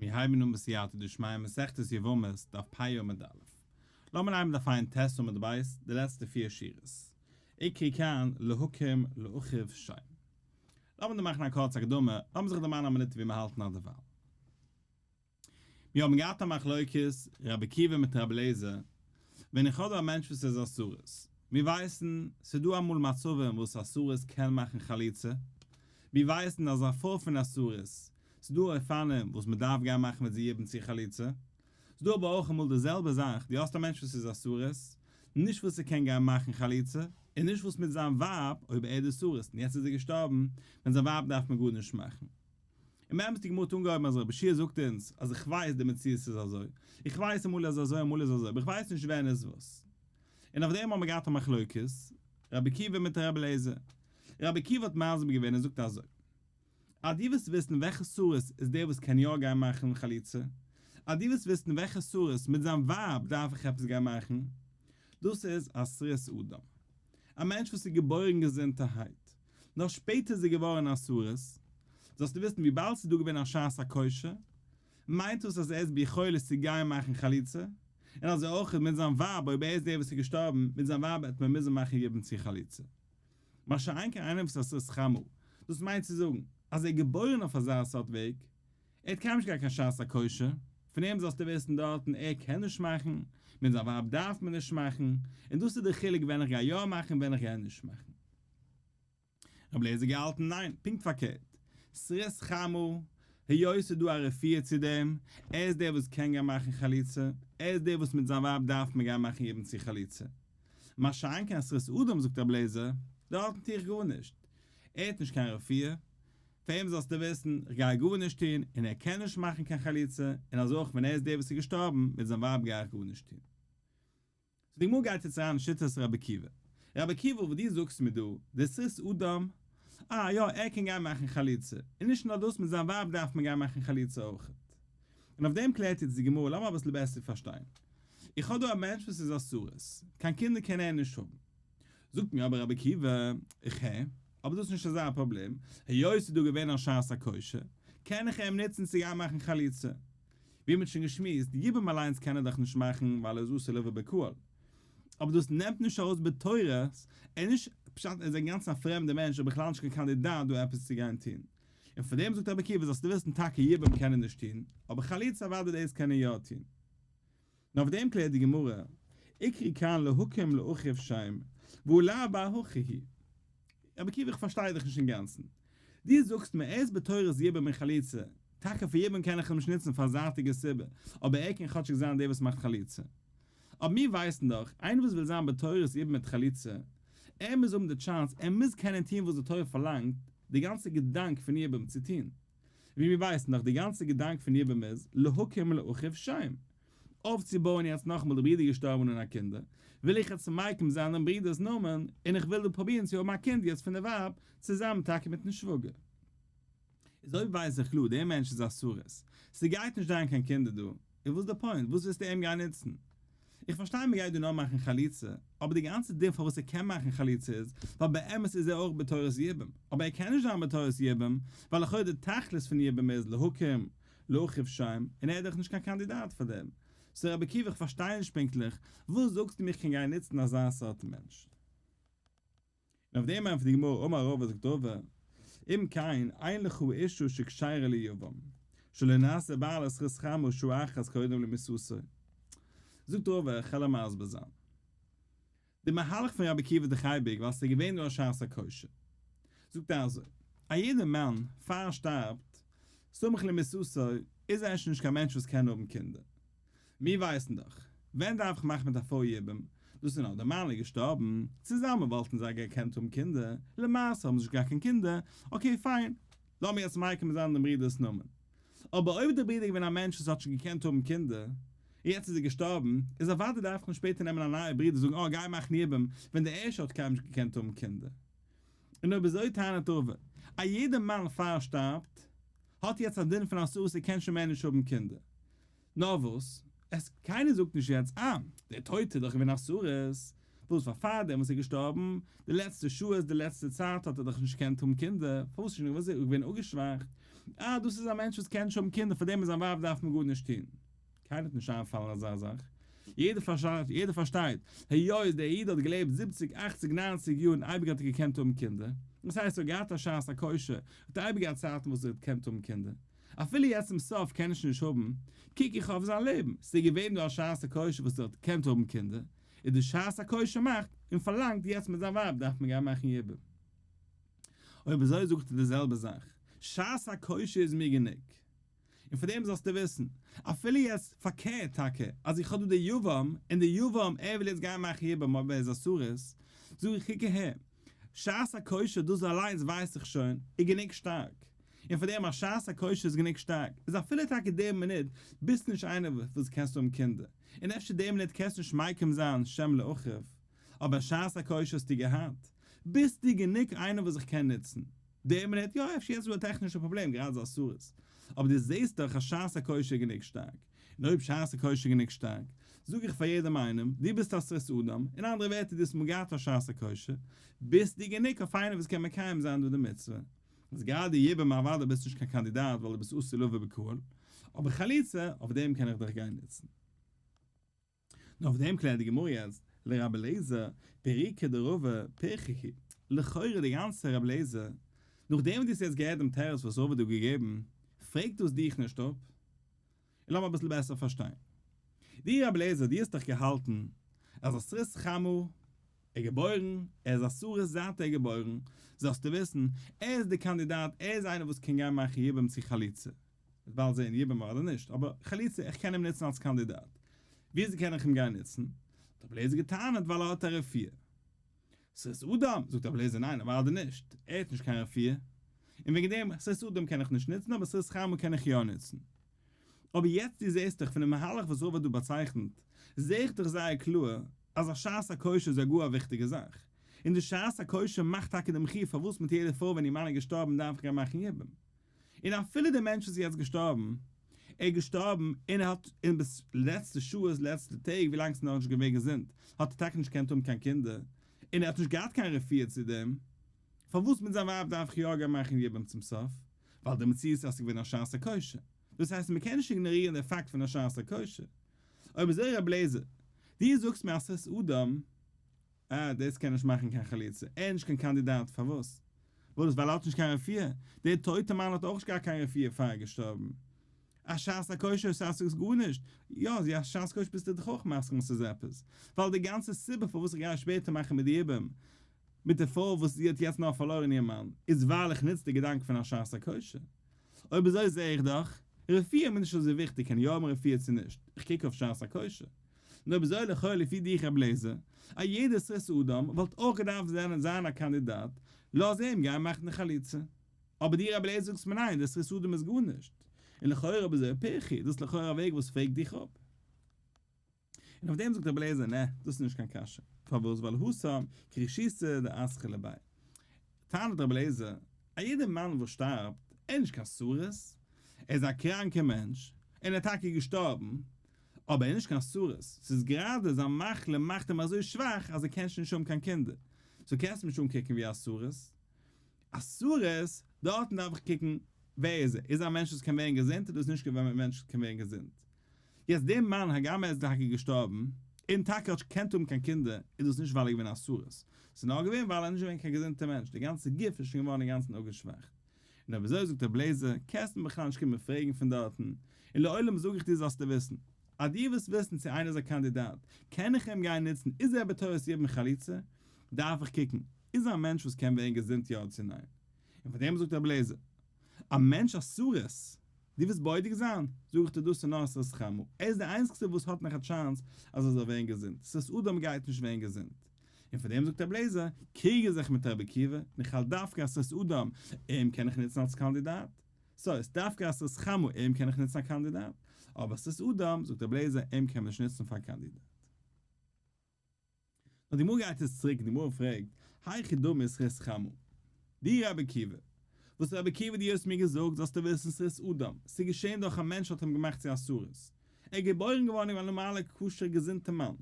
מיר הייבן אן בסייעתא דשמיא מסכת יבמות דף פ' עמוד א'. לאמיר הייבן דף ע"ט עמוד ב', די לעצטע פיר שורות. עיקרי כאן להקים לאחיו שם. לאמיר דא מאכן א קורצע הקדמה, לאמיר זיך דערמאנען א מינוט ווי מיר האלטן אדערווייל. מיר האבן געהאט א מחלוקת רבי עקיבא מיט רבי אליעזר, ווען איך האב דא א מענטש וואס איז א סריס, מיר ווייסן ס'איז דא אמאל מצבים וואס א סריס קען מאכן חליצה, מיר ווייסן אז א פרוי פון א סריס, ס'איז דא אופנים וואס מ'דארף גיין מאכן מיט זי יבום צו חליצה, ס'איז דא אבער אויך אמאל די זעלבע זאך, דו האסט א מענטש וואס איז א סריס, נישט וואס ער קען גיין מאכן חליצה, און נישט וואס מיט זיין ווייב, אויב ער איז די סריס און יעצט איז ער געשטארבן, מיט זיין ווייב דארף מען גארנישט מאכן. און באמת די גמרא האט אנגעהויבן אז רבי יהושע זאגט אונז אז איך ווייס די מציאות איז אזוי, איך ווייס אמאל איז אזוי אמאל איז אזוי אבער איך ווייס נישט ווען איז וואס. און אויף דעם האבן מיר געהאט א מחלוקת רבי עקיבא מיט רבי אליעזר. רבי עקיבא האט מסביר געווען און זאגט אזוי, אז דו ווילסט וויסן וועלכע סריס איז דער וואס קען יא גיין מאכן חליצה, אז דו ווילסט וויסן וועלכע סריס מיט זיין ווייב דארף איך עפעס גיין מאכן, דאס איז א סריס אדם. א מענטש וואס איז געבוירן געזונטערהייט, נאר שפעטער איז ער געווארן א סריס, זאלסטו וויסן וויבאלד ס'איז דא געווען א שעת הכושר, מיינט דאס אז ער איז ביכולת צו גיין מאכן חליצה, און אזוי אויך מיט זיין ווייב אויב ער איז דער וואס איז געשטארבן, מיט זיין ווייב וועט מען מוזן מאכן יבום צו חליצה. מה שאין כן איינער וואס איז א סריס חמה, דאס מיינט צו זאגן אז ער איז געבוירן אויף אזא סארט וועג, ער האט קיינמאל נישט געהאט קיין שעת הכושר, פון אים זאלסטו וויסן דארטן ער קען נישט מאכן, מיט זיין ווייב דארף מען נישט מאכן, און דאס איז די חילוק ווען איך גיי יא מאכן און ווען איך גיי נישט מאכן. רבי אליעזר געהאלטן ניין, פונקט פארקערט, סריס חמה, היות ס'איז דא א רפואה צו דעם, ער איז דער וואס קען גיין מאכן חליצה, ער איז דער וואס מיט זיין ווייב דארף מען גיין מאכן יבום צו חליצה. מה שאין כן סריס אדם זאגט רבי אליעזר, דארטן טו איך גארנישט, ער האט נישט קיין רפואה, פאר אים זאלסטו וויסן, איך גיי גארנישט טון, און ער קען נישט מאכן קיין חליצה, און אזוי אויך ווען ער איז דער וואס איז געשטארבן, מיט זיין ווייב גיי איך גארנישט טון. סאו די גמרא גייט יעצט אריין אין שיטת רבי עקיבא. רבי עקיבא וואס דו זאגסט מיר דא, דער סריס אדם, אה יא ער קען גיין מאכן חליצה, און נישט נאר דאס מיט זיין ווייב דארף מען גיין מאכן חליצה אויכעט. און אויף דעם קלערט יעצט די גמרא, לאמיר אביסל בעסער פארשטיין. איך האב דא א מענטש וואס איז א סריס, קיין קינדער קען ער נישט האבן. זאגט מיר אבער רבי עקיבא, איך הער, אבער דאס איז נישט אזא פראבלעם, היות ס'איז דא געווען א שעת הכושר, קען איך אים נוצן צו גיין מאכן חליצה. ווי מ'האט שוין געשמועסט, יבום אליינס קען ער דאך נישט מאכן ווייל ער איז אסור לבוא בקהל. אבער דאס נעמט נישט ארויס בתורת, ער איז נישט פשט ער איז אינגאנצן א פרעמדע מענטש און בכלל נישט קיין קאנדידאט דא עפעס צו גיין טון. און פאר דעם זאגט רבי עקיבא זאלסטו וויסן טאקע יבום קען ער נישט טון, אבער חליצה אוודאי דאס קען ער יא טון. און אויף דעם קלערט די גמרא, איקרי כאן להקים לאחיו שם, והא לאו בר הכי הוא. רבי עקיבא איך פארשטיי דיך נישט אינגאנצן. דו זאגסט מיר ער איז בתורת יבום און חליצה, טאקע פאר יבום קען איך אים נישט נוצן פאר א זייטיגע סיבה, אבער ער קען כאטשיג זיין דער וואס מאכט חליצה. אבער מיר ווייסן דאך, איינער וואס וויל זיין בתורת יבום מיט חליצה, ער מוז האבן די chance, ער מוז קענען טון וואס די תורה פארלאנגט, די גאנצע געדאנק פון יבום צו טון. ווי מיר ווייסן דאך די גאנצע געדאנק פון יבום איז להקים לאחיו שם. אויפצובויען יעצט נאכאמאל די ברודער געשטארבן אן א קינדער, וויל איך יעצט מקים זיין דעם ברודער'ס נאמען, און איך וויל דא פרובירן צו האבן א קינד יעצט פון די ווייב, צוזאמען טאקע מיטן שוואגער. איז אויב ווייס איך קלאר דער מענטש איז א סריס, ס'גייט נישט זיין קיין קינדער דא, איז וואס די point? וואס ווילסטו אים גיין נוצן? איך פארשטיי מ'גייט דא נאר מאכן חליצה, אבער די גאנצע דין פארוואס ער קען מאכן חליצה איז, ווייל באמת איז ער אויך בתורת יבום, אבער ער קען נישט זיין בתורת יבום, ווייל לכאו' די תכלית פון יבום איז להקים לאחיו שם, און ער איז דאך נישט קיין קאנדידאט פאר דעם. so רבי עקיבא איך פארשטיי נישט פונקטליך, וואס זאגסטו מיר איך קען גיין נוצן אזא סארט מענטש? און אויף דעם ענטפערט די גמרא אמר רבא זאגט רבא אם כן אין לך אשה שכשרה ליבם שלא נעשה בעלה סריס חמה שעה אחת קודם למיתתו זאגט רבא איך וועל מסביר זיין די מהלך פון רבי עקיבא איז דאך אייביג ווייל ס'איז געווען דא א שעת הכושר זאגט ער אזוי א יעדער מאן פאר ער שטארבט סמוך למיתתו איז ער שוין נישט קיין מענטש וואס קען האבן קינדער מיר ווייסן דאך, ווען דארף איך מאכן מיט א פרוי יבום, דאס איז נאך דער מאן איז געשטארבן, צוזאמען וואלטן זיי געקענט האבן קינדער, למעשה האבן זיי נישט געהאט קיין קינדער, okay פיין, לאמיר יעצט מקים זיין דעם ברודער'ס נאמען. אבער אויב דער ברודער איז געווען א מענטש וואס האט שוין געקענט האבן קינדער, און יעצט איז ער געשטארבן, איז אוודאי דארף איך נישט שפעטער נעמען א נייע ברודער זאגן אה גיי מאכן יבום, ווען דער ערשטער האט קיינמאל נישט געקענט האבן קינדער. און אויב אזוי טענה'ט רבא, א יעדער מאן פאר ער שטארבט, האט יעצט א דין פון א סריס ער קען שוין מער נישט האבן קינדער. נאר וואס, עס קיינער זאגט נישט יעצט אה, דער טויטער איז דאך געווען א סריס, וואס פאר פארדעם וואס איז געשטארבן, די לעצטע שעות די לעצטע צייט האט ער דאך נישט געקענט האבן קינדער, פארוואס נישט וואס איז ער געווען אפגעשוואכט? אה, דאס איז א מענטש וואס קען נישט האבן קינדער, פאר דעם מיט זיין ווייב דארף מען גארנישט טון. קיינער וועט נישט איינפאלן אזא זאך. יעדער פארשטייט, יעדער פארשטייט, היות דער איד האט געלעבט זיבציג, אכציג, ניינציג יאר און אייביג האט ער געקענט האבן קינדער, דאס הייסט ער האט געהאט א שעת הכושר, האט ער אייביג געהאט צייטן וואס ער האט געקענט האבן קינדער. אפילו יעצט צום סוף קען ער שוין נישט האבן, קוק איך אויף זיין לעבן, ס'איז געווען דא א שעת הכושר וואס ער האט געקענט האבן קינדער, איז די שעת הכושר מאכט און פארלאנגט יעצט מיט זיין ווייב דארף מען גיין מאכן יבום. אויב אזוי זאגט ער די זעלבע זאך, שעת הכושר איז מיר גענוג. און פאר דעם זאלסטו וויסן, אפילו יעצט פארקערט טאקע, אז איך האב דא די יבם, און די יבם ער וויל יעצט גיין מאכן יבום אבער ער איז א סריס, זאג איך קוק אהער, שעת הכושר דאס אליינס ווייס איך שוין, איז גענוג שטארק. און פאר דעם אז שעת הכושר איז גענוג שטארק, איז אפילו טאקע די מינוט ביסטו נישט איינער וואס קענסט האבן קינדער, און אפשר די מינוט קענסטו נישט מקים זיין שם לאחיו, אבער שעת הכושר האסטו געהאט, ביסטו גענוג איינער וואס איך קען נוצן. די מינוט, יא אפשר יעצט איז דא א טעכנישע פראבלעם, גראדע איז א סריס, אבער דו זעסט דאך אז שעת הכושר איז גענוג שטארק, און אויב שעת הכושר איז גענוג שטארק, זאג איך פאר יעדעם איינעם, דו ביסט א סריס אדם, אין אנדערע ווערטער דו האסט אמאל געהאט א שעת הכושר, ביסטו גענוג אויף איינער וואס קען מקיים זיין דא די מצוה. איז גראדע יבום אוודאי ביסט נישט קיין קאנדידאט ווייל דו ביסט אסור לבוא בקהל, אבער חליצה, אויף דעם קען איך דיך גיין נוצן. נאר אויף דעם קלערט די גמרא יעצט, לרבי אליעזר, פירוקא דרבא פירכא היא, לכאורה די גאנצע רבי אליעזר, נאכדעם וואס דו האסט יעצט געהערט דעם תירוץ וואס רבא האט דא געגעבן, פרעגט דאס דיך נישט אפ? און לאמיר אביסל בעסער פארשטיין. דו רבי אליעזר, דו האסט דאך געהאלטן אז א סריס חמה ער געבוירן, ער איז א סריס זייט ער איז געבוירן, זאלסטו וויסן, ער איז די קאנדידאט, ער איז איינער וואס קען גיין מאכן יבום צו חליצה. מ'וועט באלד זען יבום אדער נישט, אבער חליצה, איך קען אים נוצן אלס קאנדידאט. וויאזוי קען איך אים גיין נוצן? האט רבי אליעזר געטענה'ט ווייל ער האט א רפואה. סריס אדם, זאגט רבי אליעזר ניין אוודאי נישט, ער האט נישט קיין רפואה, און וועגן דעם סריס אדם קען איך נישט נוצן אבער סריס חמה קען איך יא נוצן. אבער יעצט דו זעסט דאך פונעם מהלך וואס רבא האט דא באצייכנט, זע איך דאך זייער קלאר אז א שעת הכושר איז א גאר א וויכטיגע זאך, און די שעת הכושר מאכט טאקע דעם חיוב פארוואס מיט יעדע פרוי ווען איר מאן איז געשטארבן דארף איך גיין מאכן יבום. און אפילו דער מענטש וואס איז יעצט געשטארבן, ער איז געשטארבן און ער האט אין ביז לעצטע שעות לעצטע טעג ווילאנג ס'איז נאכנישט געווען געזונט האט ער טאקע נישט געקענט האבן קיין קינדער, און ער האט נישט געהאט קיין רפואה צו דעם, פארוואס מיט זיין ווייב דארף איך יא גיין מאכן יבום צום סוף? ווייל די מציאות איז אז ס'איז געווען א שעת הכושר. דאס הייסט מ'קען נישט איגנארירן די פאקט פון א שעת הכושר. אויב אזוי ר' לעזער, דו זאגסט מיר אז ס'איז אדם, אה, דאס קען נישט מאכן קיין חליצה, ער איז נישט קיין קאנדידאט, פארוואס? וואס ווייל ער האט נישט קיין רפואה? דער טויטער מאן האט אויך נישט געהאט קיין רפואה פאר ער איז געשטארבן. א שעת הכושר איז גארנישט. יא, א שעת הכושר ביסטו דאך אויך מסכים אז ס'איז עפעס. ווייל די גאנצע סיבה פארוואס איך גיי שפעטער מאכן מיט די יבום, מיט די פרוי וואס זי האט יעצט נאר פארלוירן איר מאן, איז ווייל איך נוץ די געדאנק פון א שעת הכושר. אויב אזוי זעה איך דאך, רפואה איז מיר נישט אזוי וויכטיג קען יא האבן רפואה צו נישט, איך קוק אויף שעת הכושר. און אויב אזוי לכאו' לפי דיך רב לעזער, א יעדער סריס אדם וואלט אויך געדארפט זענען זיין א קאנדידאט, לאז אים גיין מאכן די חליצה. אבער דו רב לעזער זאגסט מיר ניין, דער סריס אדם איז גארנישט. און לכאורה אויב אזוי פירכא, דאס איז לכאורה א וועג וואס פרעגט דיך אפ. און אויף דעם זאגט רבי אליעזר נע, דאס איז נישט קיין קשיא, פארוואס ווייל התם כרישותא דאתחיל ביה. טענה'ט רבי אליעזר, א יעדער מאן וואס שטארבט, ער איז נישט קיין סריס, ער איז א קראנקער מענטש, און ער איז טאקע געשטארבן, אבער ער איז נישט קיין סריס, ס'איז גראדע זיין מחלה מאכט אים אזוי שוואך אז ער קען שוין נישט האבן קיין קינדער, סאו קענסט אים נישט אנקוקן ווי א סריס. א סריס, דארטן דארף איך קוקן ווער איז ער, איז ער א מענטש וואס קען ווערן געזונט אדער איז נישט קיין מענטש וואס קען ווערן געזונט. יעצט דער מאן הגם ער איז טאקע געשטארבן, און טאקע האט נישט געקענט האבן קיין קינדער, איז דאס נישט ווייל ער איז געווען א סריס, ס'איז נאר געווען ווייל ער איז נישט געווען קיין געזונטער מענטש, די גאנצע גוף איז שוין געווארן אינגאנצן אפגעשוואכט. און אויב אזוי זאגט רבי אליעזר, קענסט מיר בכלל נישט קומען פרעגן פון דארטן, און לעולם זאג איך דיר זאלסטו וויסן, אז דו ווילסט וויסן צו איינער איז א קאנדידאט, קען איך אים גיין נוצן, איז ער בתורת יבום חליצה, דארף איך קוקן, איז ער א מענטש וואס קען ווערן געזונט יא צו ניין? און פאר דעם זאגט רבי אליעזר, א מענטש א סריס, דו ווילסט בודק זיין? זאג איך דיר דאס איז נאר א סריס חמה, ער איז דער איינציגסטער וואס האט נאך א chance אז ער זאל ווערן געזונט, סריס אדם גייט נישט ווערן געזונט. און פאר דעם זאגט רבי אליעזר, קריג איך זיך מיט רבי עקיבא, און איך האלט דווקא א סריס אדם, אים קען איך נוצן אלס קאנדידאט. סא איז דווקא א סריס חמה, אים קען איך נוצן א קאנדידאט. אבער סריס אדם, זאגט רבי אליעזר, אים קען מען נישט נוצן פאר א קאנדידאט. נאר די גמרא גייט יעצט צוריק און די גמרא פרעגט, היכי דמי סריס חמה? די רבי עקיבא, וואס רבי עקיבא דו האסט מיר געזאגט זאלסטו וויסן סריס אדם, ס'איז געשען דורך א מענטש האט אים געמאכט צו א סריס, ער איז געבוירן געווארן אין א נארמאלע כשר'ע געזונטע מאן,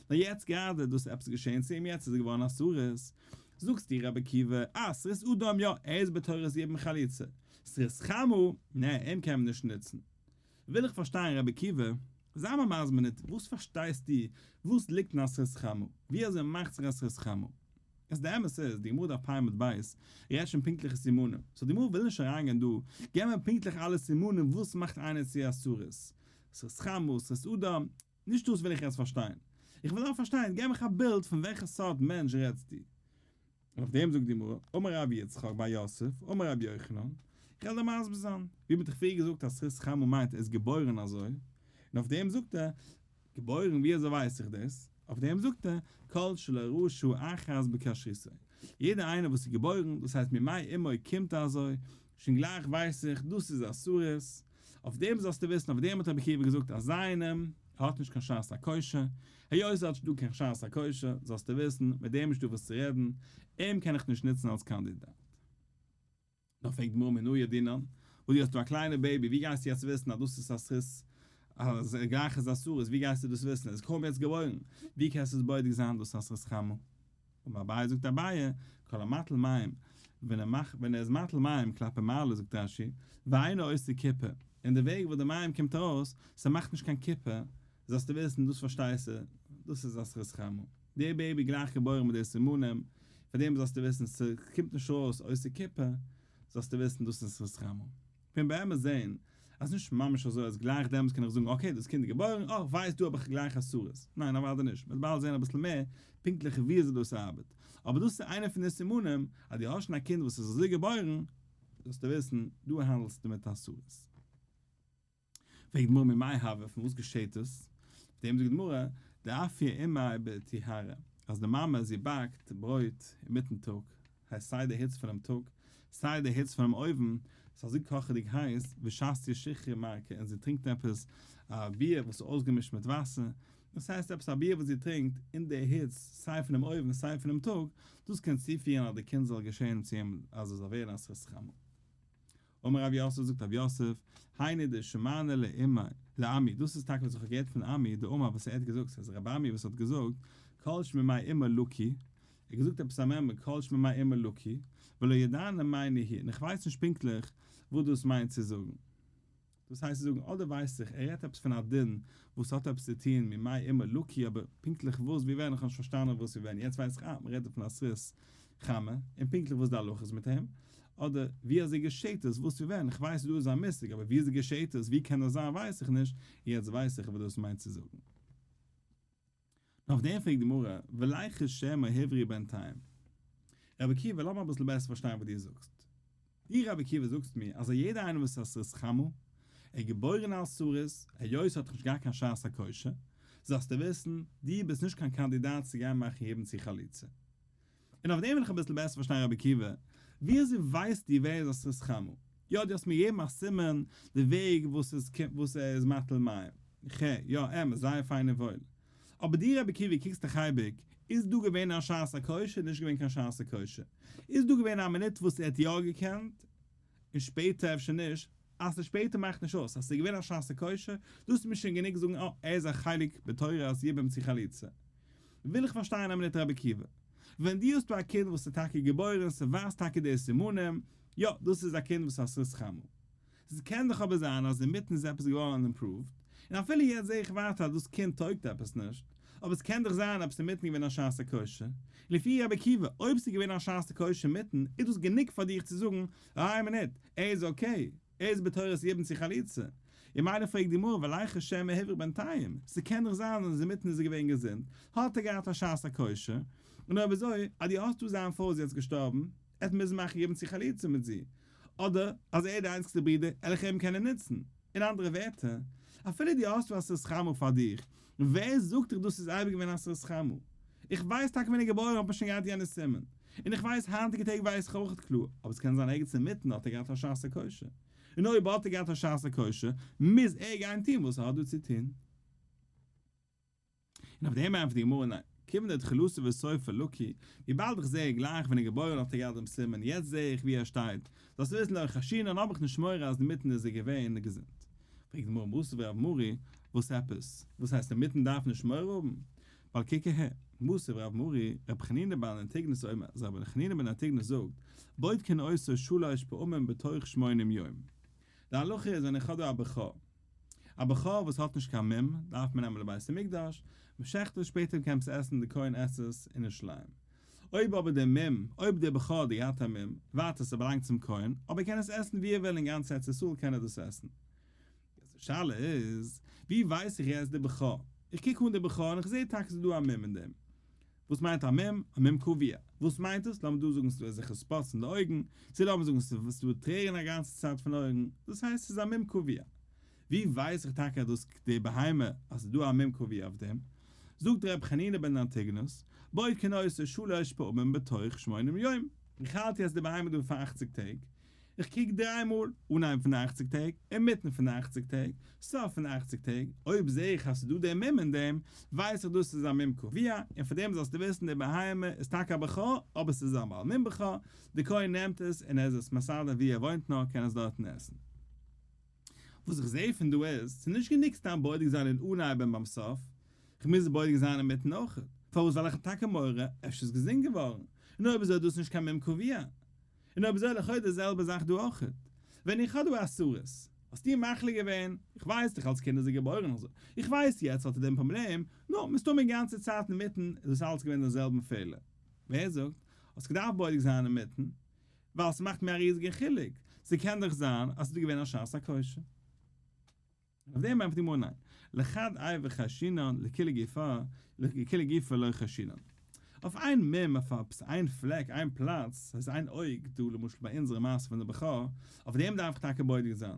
נאר יעצט גראדע איז דאס עפעס געשען צו אים יעצט איז ער געווארן א סריס, זאגסטו רבי עקיבא, אה סריס אדם יא ער איז בתורת יבום חליצה, סריס חמה, נע, אים קען מען נישט נוצן. וויל איך פארשטיין רבי עקיבא, זיי מיר מסביר ניט, וואס פארשטייסטו, וואס ליגט אין א סריס חמה? ווי אזוי מאכט זיך א סריס חמה? איז די אמת איז, די גמרא דף פ עמוד ב' רעדט שוין פונקטליכע סימנים, so די גמרא וויל נישט אריינגיין דא, געב מיר פונקטליך אלע סימנים וואס מאכט איינער צו א סריס, סריס חמה, סריס אדם, נישט דאס וויל איך יעצט פארשטיין. איך וויל נאר פארשטיין, געב מיך א בילד פון וועלכע סארט מענטש רעדסטו. און אויף דעם זאגט די גמרא, אמר רבי יצחק בר יוסף, אמר רבי יוחנן, איך וועל דיר מסביר זיין, ווי מ'האט דאך פריער געזאגט אז סריס חמה מיינט ער איז געבוירן אזוי, און אויף דעם זאגט ער, געבוירן ווי אזוי ווייס איך דאס? אויף דעם זאגט ער, כל שלא ראה שעה אחת בכשרותו, יעדער איינער וואס איז געבוירן, דאס הייסט ממעי אמו קומט ער אזוי, שוין גלייך ווייס איך, דאס איז א סריס, אויף דעם זאלסטו וויסן, אויף דעם האט רבי עקיבא געזאגט אז איינעם האט נישט קיין שעת הכושר, היות ער האט נישט דא קיין שעת הכושר, זאלסטו וויסן, מיט דעם נישטא וואס צו רעדן, אים קען איך נישט נוצן אלס קאנדידאט. נאר פרעגט די גמרא מנא ידעינן, וואס דו האסט דא א קליינע baby, ווי גייסטו יעצט וויסן אז דאס איז א סריס, אז גלייך איז א סריס, ווי גייסטו דאס וויסן, ער איז קוים יעצט געבוירן, ווי קענסטו עס בודק זיין דאס איז א סריס חמה? אמר אביי זאגט אביי, כל המטיל מים, ווען ער מאכט ווען ער איז מטיל מים כלפי מעלה זאגט רש"י, ואינו עושה כיפה, און די וועג וואס די מים קומט ארויס, ס'מאכט נישט קיין כיפה, זאלסטו וויסן דאס פארשטייסטו, דאס איז א סריס חמה. די baby גלייך געבוירן מיט די סימנים, פאר דעם זאלסטו וויסן ס'קומט נישט ארויס עושה כיפה, זאלסטו וויסן דאס איז סריס חמה. קען באמת זעהן אז נישט ממש אזוי אז גלייך דעמאלטס קען איך זאגן okay דאס קינד איז געבוירן אה ווייסט דא האב איך גלייך א סריס, ניין אוודאי נישט, מ'וועט באלד זעהן אביסל מער פונקטליך וויאזוי דאס ארבעט, אבער דאס איז איינע פון די סימנים אז דו האסט שוין א קינד וואס איז אזוי געבוירן, זאלסטו וויסן דא האנדלסטו מיט א סריס. פרעגט די גמרא ממאי הוי, פון וואס געשעהט עס? אויף דעם זאגט די גמרא, דאפיא אימיה בטיהרא, אז די מאמע זי באקט ברויט אינמיטן טאג, הייסט סיי די היץ פונעם טאג, סיי די היץ פונעם אויוון, ס'איז אזוי קאכעדיג הייס, ושתיא שיכרא מרקא, און זי טרינקט עפעס א ביר וואס איז אויסגעמישט מיט וואסער, דאס הייסט עפעס א ביר וואס זי טרינקט אין די היץ סיי פונעם אויוון סיי פונעם טאג, דאס קען צופירן אז די קינד זאל געשען צו אים אז עס זאל ווערן א סריס חמה. אמר רב יוסף זאגט רב יוסף, היינו דשמענא לאמי, לאמי, דאס איז טאקע וואס איך האב געהערט פון אמי דאמר וואס ער האט געזאגט, ס'איז רבי אמי וואס האט געזאגט, כל שממעי אמו לקוי, ער האט געזאגט עפעס א מימרא כל שממעי אמו לקוי, ולא ידענא מאי ניהו, און איך ווייס נישט פונקטליך וואס דאס מיינט צו זאגן. דאס הייסט צו זאגן, אדער ווייס איך, ער רעדט עפעס פון א דין וואס האט עפעס צו טון ממעי אמו לקוי, אבער פונקטליך וואס ווי ווען, איך האב נישט פארשטאנען וואס ווי ווען, יעצט ווייס איך אה, מען רעדט דא פון א סריס חמה, און פונקטליך וואס די הלכה איז מיט אים, אדער ווי אזוי געשעט עס, וואס ווי ווען, איך ווייס דא איז א מושג, אבער ווי אזוי געשעט עס, ווי קען דאס זיין ווייס איך נישט, יעצט ווייס איך וואס דאס מיינט צו זאגן. און אויף דעם פרעגט די גמרא, וליחוש שמא הבריא בינתיים. רבי עקיבא, לאמיר אביסל בעסער פארשטיין וואס דו זאגסט. דו רבי עקיבא זאגסט מיר אז א יעדער איינער וואס איז א סריס חמה, ער איז געבוירן אלס סריס, היות ער האט נישט געהאט קיין שעת הכושר, זאלסטו וויסן, דו ביסט נישט קיין קאנדידאט צו גיין מאכן יבום צו חליצה. און אויף דעם וויל איך אביסל בעסער פארשטיין רבי עקיבא, ווי אזוי ווייסטו ווער איז א סריס חמה? יא דו האסט מיר געגעבן א סימן די וועג וואס איז וואס ער איז מטיל מים, ח יא אמת זייער פיין און וואויל, אבער דו רבי עקיבא קוקסט דיך אייביג, איז דא געווען א שעת הכושר נישט געווען קיין שעת הכושר? איז דא געווען א מינוט וואס ער האט יא געקענט און שפעטער אפשר נישט, אז ס'איז שפעטער מאכט נישט אויס, אז ס'איז געווען א שעת הכושר, דאס איז מיר שוין גענוג זאגן אה, ער איז א חלק בתורה אז יבום צו חליצה. וויל איך פארשטיין א מינוט רבי עקיבא, ווען דו האסט דא א קינד וואס איז טאקע געבוירן, ס'ווייזט טאקע די סימנים, יא, דאס איז א קינד וואס איז א סריס חמה. ס'קען דאך אבער זיין אז אינמיטן איז עפעס געווארן improved, און אפילו יעצט זע איך ווייטער אז דאס קינד טויגט עפעס נישט, אבער ס'קען דאך זיין עפעס אינמיטן געווען א שעת הכושר, און לפי רבי עקיבא, אויב ס'איז געווען א שעת הכושר אינמיטן, איז דאס גענוג פאר דיך צו זאגן, איין מינוט, ער איז okay, ער איז בתורת יבום צו חליצה. און מילא פרעגט די גמרא וליחוש שמא הבריא בינתיים, ס'קען דאך זיין אז אינמיטן איז ער געווען געזונט, האט ער געהאט א שעת הכושר, און אויב אזוי, אז דו האסט דא זיין פרוי איז יעצט געשטארבן, ער וועט מוזן מאכן יבום צו חליצה מיט זי, אדער אז ער איז די איינציגסטע ברודער, על איך אים קענען נוצן. אין אנדערע ווערטער, אפילו דו האסט א סריס חמה פאר דיך, ווער זאגט דיך דאס איז אייביג געווען א סריס חמה? איך ווייס טאקע ווען ער איז געבוירן האט מען שוין געהאט יענע סימן, און איך ווייס היינטיגע טעג ווייס איך אויכעט קלאר, אבער עס קען זיין ערגעץ אינמיטן האט ער געהאט א שעת הכושר, און אויב האט ער געהאט א שעת הכושר, מוז ער גיין טון וואס ער האט דא צו טון. און אויף דעם ענטפערט די גמרא ניין, כיוון דתחילתו וסופו לקוי, וויבאלד איך זעה גלייך ווען ער איז געבוירן האט ער געהאט דעם סימן, יעצט זעה איך ווי ער שטייט, זאלסטו וויסן לא חיישינן האב איך נישט מורא אז אינמיטן איז ער געווען געזונט. פרעגט די גמרא מתיב רב מרי, וואס עפעס? וואס הייסט אינמיטן דארף נישט מורא האבן? ווייל קוק אהער, מתיב רב מרי, רבי חנינא בן אנטיגנוס אומר, אז רבי חנינא בן אנטיגנוס זאגט, בודקין אותו שלש פעמים בתוך שמונים יום. די הלכה איז ווען איך האב דא א בכור, א בכור וואס האט נישט קיין מום, דארף מען נעמען לבית המקדש, מ'שעכט עס שפעטער קען מען עס עסן די כהן עסט עס אין ירושלים. אויב אבער דער מום, אויב דער בכור האט געהאט א מום, ווייטער ס'באלאנגט צום כהן, אבער ער קען עס עסן ווי ער וויל אין גאנץ ארץ ישראל קען ער דאס עסן. יעצט די שאלה איז, ווי ווייס איך יעצט די בכור? איך קוק אן די בכור און איך זעה טאקע ס'איז דא א מום אין דעם. וואס מיינט א מום? א מום קבוע. וואס מיינט עס? לאמיר דא זאגן ס'איז דא אזעלכע spots אין די אויגן, צו לאמיר זאגן ס'איז דא טרערן א גאנצע צייט פון אויגן, דאס הייסט ס'איז א מום קבוע. ווי ווייס איך טאקע אז דאס די בהמה אז ס'איז דא א מום קבוע אויף דעם? זאגט ר' חנינא בן אנטיגנוס, בודקין אותו שלש פעמים בתוך שמונים יום. איך האלט יעצט די בהמה דא פאר אכציג טעג, איך קוק דריי מאל, אנהייב פון די אכציג טעג, אינמיטן פון די אכציג טעג, סוף פון די אכציג טעג, אויב זעה איך אז ס'איז דא דער מום אין דעם, ווייס איך דאס איז א מום קבוע, און פאר דעם זאלסטו וויסן די בהמה איז טאקע א בכור, אבער ס'איז א בעל מום בכור, די כהן נעמט עס און ער איז עס מסדר ווי ער וואוינט נאר קען עס דארטן עסן. וואס איך זעה פון דא איז, ס'איז נישט גענוג סתם בודק זיין אין אנהייב און ביים סוף, כ'מוז בודק זיין אינמיטן אויך, פארוואס ווייל איך האב טאקע מורא אפשר איז געזונט געווארן, און אויב אזוי איז דאס נישט קיין מום קבוע. און אויב אזוי לכאו' די זעלבע זאך דא אויך. ווען איך האב דא א סריס, האסטו מחליט געווען, איך ווייס דאך אלס קינד איז ער געבוירן אזוי, איך ווייס יעצט האט ער דעם פראבלעם, נו, מסתמא גאנצע צייט אינמיטן איז דאס אלץ געווען דעם זעלבן פעלער. ווער זאגט? האסט געדארפט בודק זיין אינמיטן, ווייל ס'מאכט מיר א ריזיגע חילוק, ס'קען דאך זיין אז ס'איז דא געווען א שעת הכושר. אויף דעם ענטפערט די גמרא ניין, לחד אבר חיישינן לכולא גופא, לכולא גופא לא חיישינן. אויף איין מום, אויף עפעס איין פלעק, איין פלאץ, ס'הייסט איין אויג, דא למשל ביי אונזערע מעשה פון די בכור, אויף דעם דארף איך טאקע בודק זיין.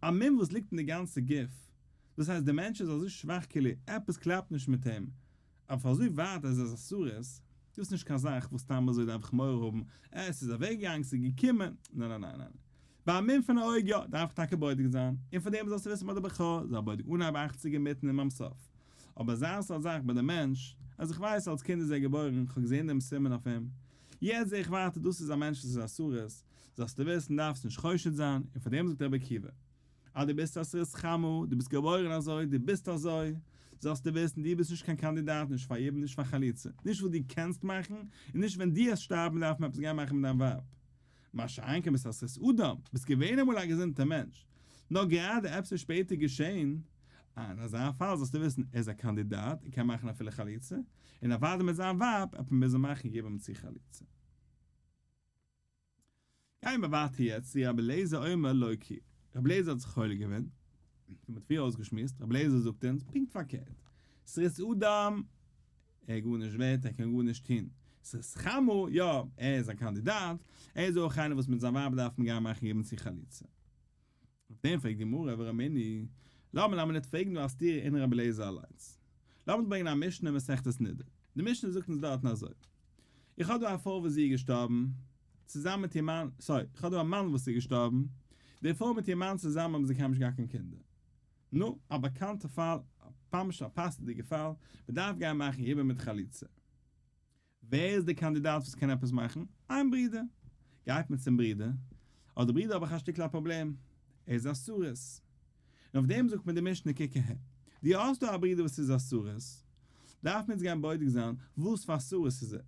א מום וואס ליגט אין די גאנצע גוף, דאס הייסט די מענטש איז אזוי שוואך כאילו עפעס קלאפט נישט מיט אים, אויף אזוי ווייט אז עס איז א סריס, דאס איז נישט קיין זאך וואס סתם אזוי דארף איך מורא האבן, אה עס איז אוועק געגאנגען עס איז געקומען, ניין ניין ניין ניין. ביי א מום פון א אויג יא, דארף איך טאקע בודק זיין, און פאר דעם זאלסטו וויסן ביי די בכור, זיי בודק אנהייב אכציג אינמיטן און ביים סוף. אבער אזא סארט זאך ביי די מענטש, אז איך ווייס אלס קינד איז ער געבוירן, איך האב געזען דעם סימן אויף אים, יעצט זע איך ווייטער דאס איז א מענטש וואס איז א סריס, זאלסטו וויסן דארפסט נישט חושד זיין, און פאר דעם זאגט רבי עקיבא, אז דו ביסט א סריס חמה, דו ביסט געבוירן אזוי, דו ביסט אזוי, זאלסטו וויסן, דו ביסט נישט קיין קאנדידאט נישט פאר יבום נישט פאר חליצה, נישט וואס דו קענסט מאכן, און נישט ווען דו העסט שטארבן דארף מען עפעס גיין מאכן מיט דיין ווייב. מה שאין כן ביסט א סריס אדם, ביסט געווען אמאל א געזונטער מענטש, נאר גראדע עפעס איז שפעטער געשען, אה, אין אזא פאל זאלסטו וויסן, ער איז א קאנדידאט און קען מאכן אפילו חליצה, און אוודאי מיט זיין ווייב, עפעס מוז ער מאכן יבום צו חליצה. גייען מיר ווייטער יעצט צו רבי אליעזר אומר לא כי רבי אליעזר האט זיך חולק געווען, ווי מ'האט פריער אויסגעשמועסט, רבי אליעזר זאגט אונז פונקט פארקערט, סריס אדם, ער איז גארנישט ווערט, ער קען גארנישט טון, סריס חמה, יא, ער איז א קאנדידאט, ער איז אויך איינער וואס מיט זיין ווייב דארף מען גיין מאכן יבום צו חליצה. אויף דעם פרעגט די גמרא ורמינהי, לאמיר לאמיר ניט פרעגן דא א סתירה אין רבי אליעזר אליינס. לאמיר ברענגען א משנה אין מסכת נדה. די משנה זאגט אונז דארטן אזוי, איך האב דא א פרוי וואס זי איז געשטארבן, צוזאמען מיט איר מאן, sorry, איך האב דא א מאן וואס איז געשטארבן, די פרוי מיט איר מאן צוזאמען האבן זיי קיינמאל נישט געהאט קיין קינדער. נו, א באקאנטע פאל, ממש א פאסנדיגע פאל, מען דארף גיין מאכן יבום מיט חליצה. ווער איז דער קאנדידאט וואס קען עפעס מאכן? איין ברודער. גייט מען צום ברודער, אבער דער ברודער האב איך א שטיקל א פראבלעם, ער איז א סריס. און אויף דעם זאגט מען די משנה קוק אהער, דו האסט דא א ברודער וואס איז א סריס, דארף מען יעצט גיין בודק זיין וואס פאר סריס איז ער.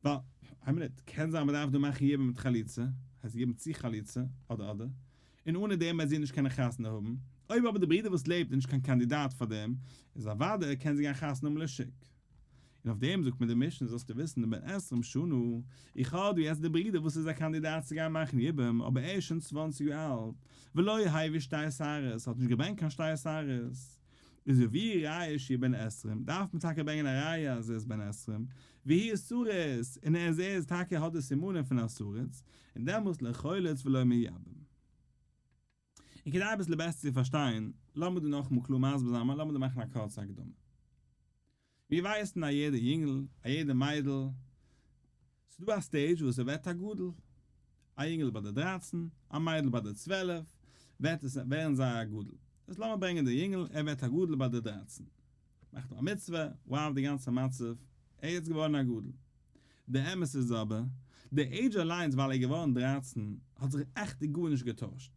ווייל, איין מינוט, קען זיין מען דארף דא מאכן יבום מיט חליצה, הייסט יבום צו חליצה, אדער אדער, און אנע דעם וועט זי נישט קענען חתונה האבן, אויב אבער די ברודער וואס לעבט איז נישט קיין קאנדידאט פאר דעם, איז אוודאי קען זי גיין חתונה האבן לשוק. און אויף דעם זאגט מיר די משנה זאלסטו וויסן בן עשרים שנה, איך האב דא יעצט די ברודער וואס איז א קאנדידאט צו גיין מאכן יבום אבער ער איז שוין צוואנציג יאר אלט, ולא הביא שתי שערות, האט נישט געברענגט קיין שתי שערות, איז יביאו ראיה שהוא בן עשרים, דארף מען טאקע ברענגען א ראיה אז ער איז בן עשרים, והוא סריס, און ער איז טאקע האט די סימנים פון א סריס, און דעמאלס לא חולץ ולא מייבם. און כדי אביסל בעסער צו פארשטיין, לאמיר דא נאכאמאל קלאר מסביר זיין, לאמיר דא מאכן א קורצע הקדמה. מיר ווייסן א יעדע יונגל, א יעדע מיידל, ס'איז דא א stage וואס ער ווערט א גדול. א יונגל ביי די דרייצן, א מיידל ביי די 12, ווערט עס, ווערן זיי א גדול. איז לאמיר ברענגען די יונגל, ער ווערט א גדול ביי די דרייצן. מאכט בר מצוה, wow די גאנצע מצב, ער איז יעצט געווארן א גדול. די אמת איז אבער, די עידזש אליינס ווייל ער איז געווארן 13 האט זיך עכט גארנישט געטוישט.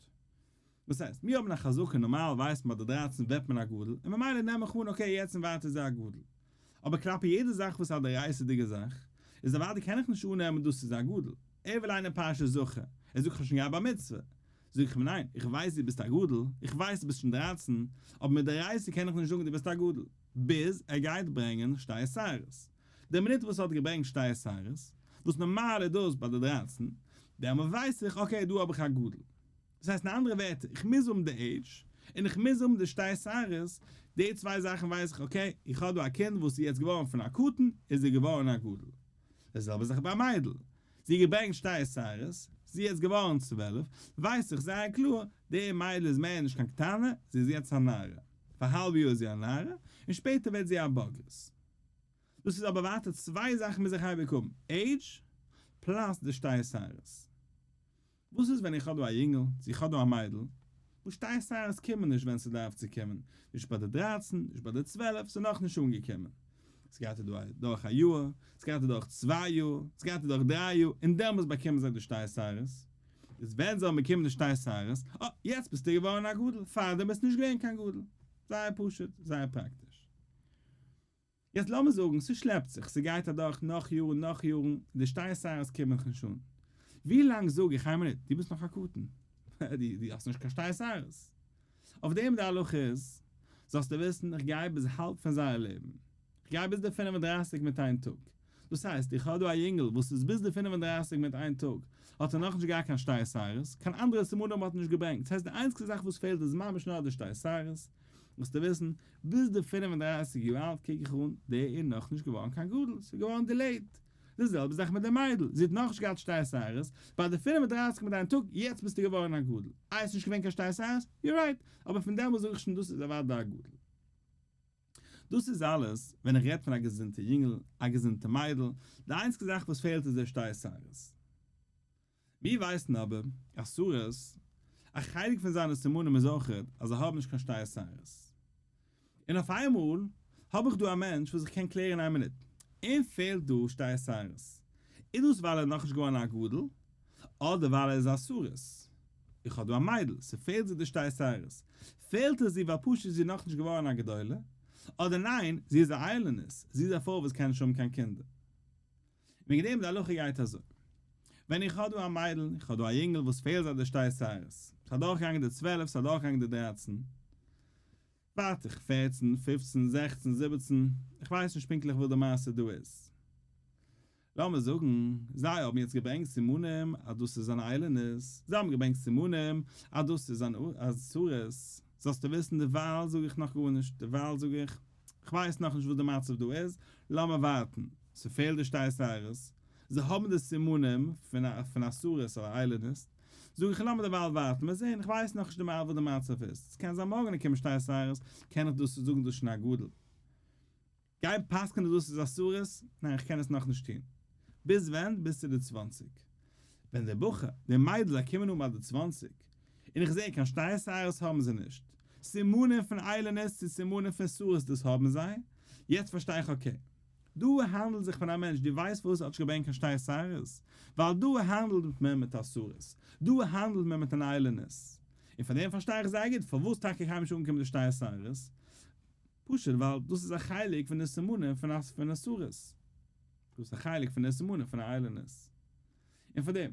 וואס הייסט, מיר האבן א חזקה נארמאל ווייסט מען ביי די 13 ווערט מען א גדול, און ממילא נעם איך אן okay יעצט און ווייטער איז ער א גדול. אבער כלפי יעדע זאך וואס איז א דאורייתא'דיגע זאך, איז אוודאי קען איך נישט אננעמען דאס איז א גדול. ער וויל ליינען פרשת זכור, ער זאגט כ'האב שוין געהאט בר מצוה. זאג איך אים ניין, איך ווייס דו ביסט א גדול, איך ווייס דו ביסט שוין דרייצן, אבער מדאורייתא קען איך נישט זאגן דו ביסט א גדול, ביז ער גייט ברענגען שתי שערות. די מינוט וואס ער האט געברענגט שתי שערות, וואס נארמאל איז דאס ביי די דרייצן, דעמאלט ווייס איך okay דא האב איך א גדול. דאס הייסט אין אנדערע ווערטער, איך מוז האבן די עידזש, און איך מוז האבן די שתי שערות, די צוויי זאכן ווייס איך okay, איך האב דא א קינד וואס איז יעצט געווארן פון א קטן איז ער געווארן א גדול. די זעלבע זאך ביי א מיידל, זי האט געברענגט שתי שערות, זי איז יעצט געווארן 12, ווייס איך זייער קלאר, די מיידל איז מער נישט קיין קטנה, זי איז יעצט א נערה. פאר האלב יאר איז זי א נערה, און שפעטער ווערט זי א בוגרת. דאס איז אבער ווייטער צוויי זאכן מוז איך אייביג האבן, age plus די שתי שערות. וואס איז ווען איך האב דא א יונגל, צו איך האב דא א מיידל, וואס שתי שערות קומען נישט ווען ס'דארף צו קומען, נישט ביי די דרייצן, נישט ביי די 12, ס'איז נאכנישט אנגעקומען. ס'גייט אדורך א יאר, ס'גייט אדורך צוויי יאר, ס'גייט אדורך דריי יאר, און דעמאלטס באקומען זיי די שתי שערות. איז ווען זיי האבן באקומען די שתי שערות, אה, יעצט ביסטו געווארן א גדול, פארדעם ביסטו נישט געווען קיין גדול. זייער פשוט, זייער פראקטיש. יעצט לאמיר זאגן, ס'שלעפט זיך, ס'גייט אדורך נאך יארן נאך יארן, די שתי שערות קומען נאך נישט אן. ווי לאנג זאג איך, איין מינוט, דו ביסט נאך א קטן. דו האסט נישט קיין שתי שערות. אויף דעם די הלכה איז, זאלסטו וויסן, איך גיי ביז האלב פון זייער לעבן. איך גיי ביז די 35 מיט איין טאג. דאס הייסט, איך האב דא א יונגל וואס איז ביז די 35 מיט איין טאג, האט ער נאכנישט געהאט קיין שתי שערות, קיין אנדערע סימנים האט ער נישט געברענגט. דאס הייסט, די איינציגסטע זאך וואס פעלט איז ממש נאר די שתי שערות. מוזטו וויסן, ביז די 35 יאר אלט קוק איך אן, דער איז נאכנישט געווארן קיין גדול, ס'איז געווארן delayed. די זעלבע זאך מיט די מיידל, זי האט נאכנישט געהאט שתי שערות, ביי די 35 מיט איין טאג, יעצט ביסטו געווארן א גדול. איי, ס'איז נישט געווען קיין שתי שערות? You're right, אבער פון דעמאלס זאג איך שוין דאס איז אוודאי א גדול. דאס איז אלעס ווען איך רעד פון א געזונטע יונגל, א געזונטע מיידל, די איינציגע זאך וואס פעלט איז די שתי שערות. מיר ווייסן אבער אז סריס, א חלק פון זיינע סימנים איז אויך אז זיי האבן נישט קיין שתי שערות. און אויף איינמאל האב איך דא א מענטש וואס איך קען קלערן איין מינוט, אים פעלט דא שתי שערות. איז דאס ווייל ער איז נאכנישט געווארן א גדול, אדער ווייל ער איז א סריס? איך האב דא א מיידל, ס'פעלט זי די שתי שערות. פעלט עס זי ווייל פשוט איז זי נאכנישט געווארן א גדולה? אדער ניין, זי איז א איילונית, זי איז א פרוי וואס קען נישט האבן קיין קינדער. וועגן דעם די הלכה גייט אזוי. ווען איך האב דא א מיידל, איך האב דא א יונגל וואס פעלט זיי די שתי שערות. ס'איז אדורכגעגאנגען די 12, ס'איז אדורכגעגאנגען די 13. ווארט איך 14, 15, 16, 17, איך ווייס נישט פונקטליך וואס די מעשה דא איז. לאמיר זאגן, זיי האבן יעצט געברענגט סימנים אז דאס איז אן איילונית, זיי האבן געברענגט סימנים אז דאס איז אן סריס. זאלסטו וויסן, דערווייל זאג איך נאך גארנישט, דערווייל זאג איך, איך ווייס נאכנישט וואס די מצב דא איז, לאמיר ווארטן. ס'פעלט די שתי שערות, זיי האבן די סימנים פון א סריס אדער איילונית, זאג איך לאמיר דערווייל ווארטן, מיר זעהן, איך ווייס נאכנישט דערווייל וואס די מצב איז, ס'קען זיין מארגן קומען שתי שערות, קען איך דאס זאגן דאס איז שוין א גדול. גיין פסק'ענען דאס איז א סריס? ניין איך קען עס נאכנישט טון. ביז ווען? ביז צו די צוואנציג. ווען דער בחור, די מיידל זיי קומען אן ביי די צוואנציג, און איך זעה קיין שתי שערות האבן זיי נישט, סימנים פון איילונית צו סימנים פון סריס דאס האבן זיי, יעצט פארשטיי איך okay. דא האנדלט זיך פון א מענטש, דו ווייסט פארוואס ער האט נישט געברענגט קיין שתי שערות? ווייל דא האנדלט מען מיט א סריס, דא האנדלט מען מיט אן איילונית. און פאר דעם פארשטיי איך זייער גוט פארוואס טאקע קיינמאל נישט אנגעקומען די שתי שערות, פשוט ווייל דאס איז א חלק פון די סימנים פון א סריס. דאס איז א חלק פון די סימנים פון א איילונית. און פאר דעם,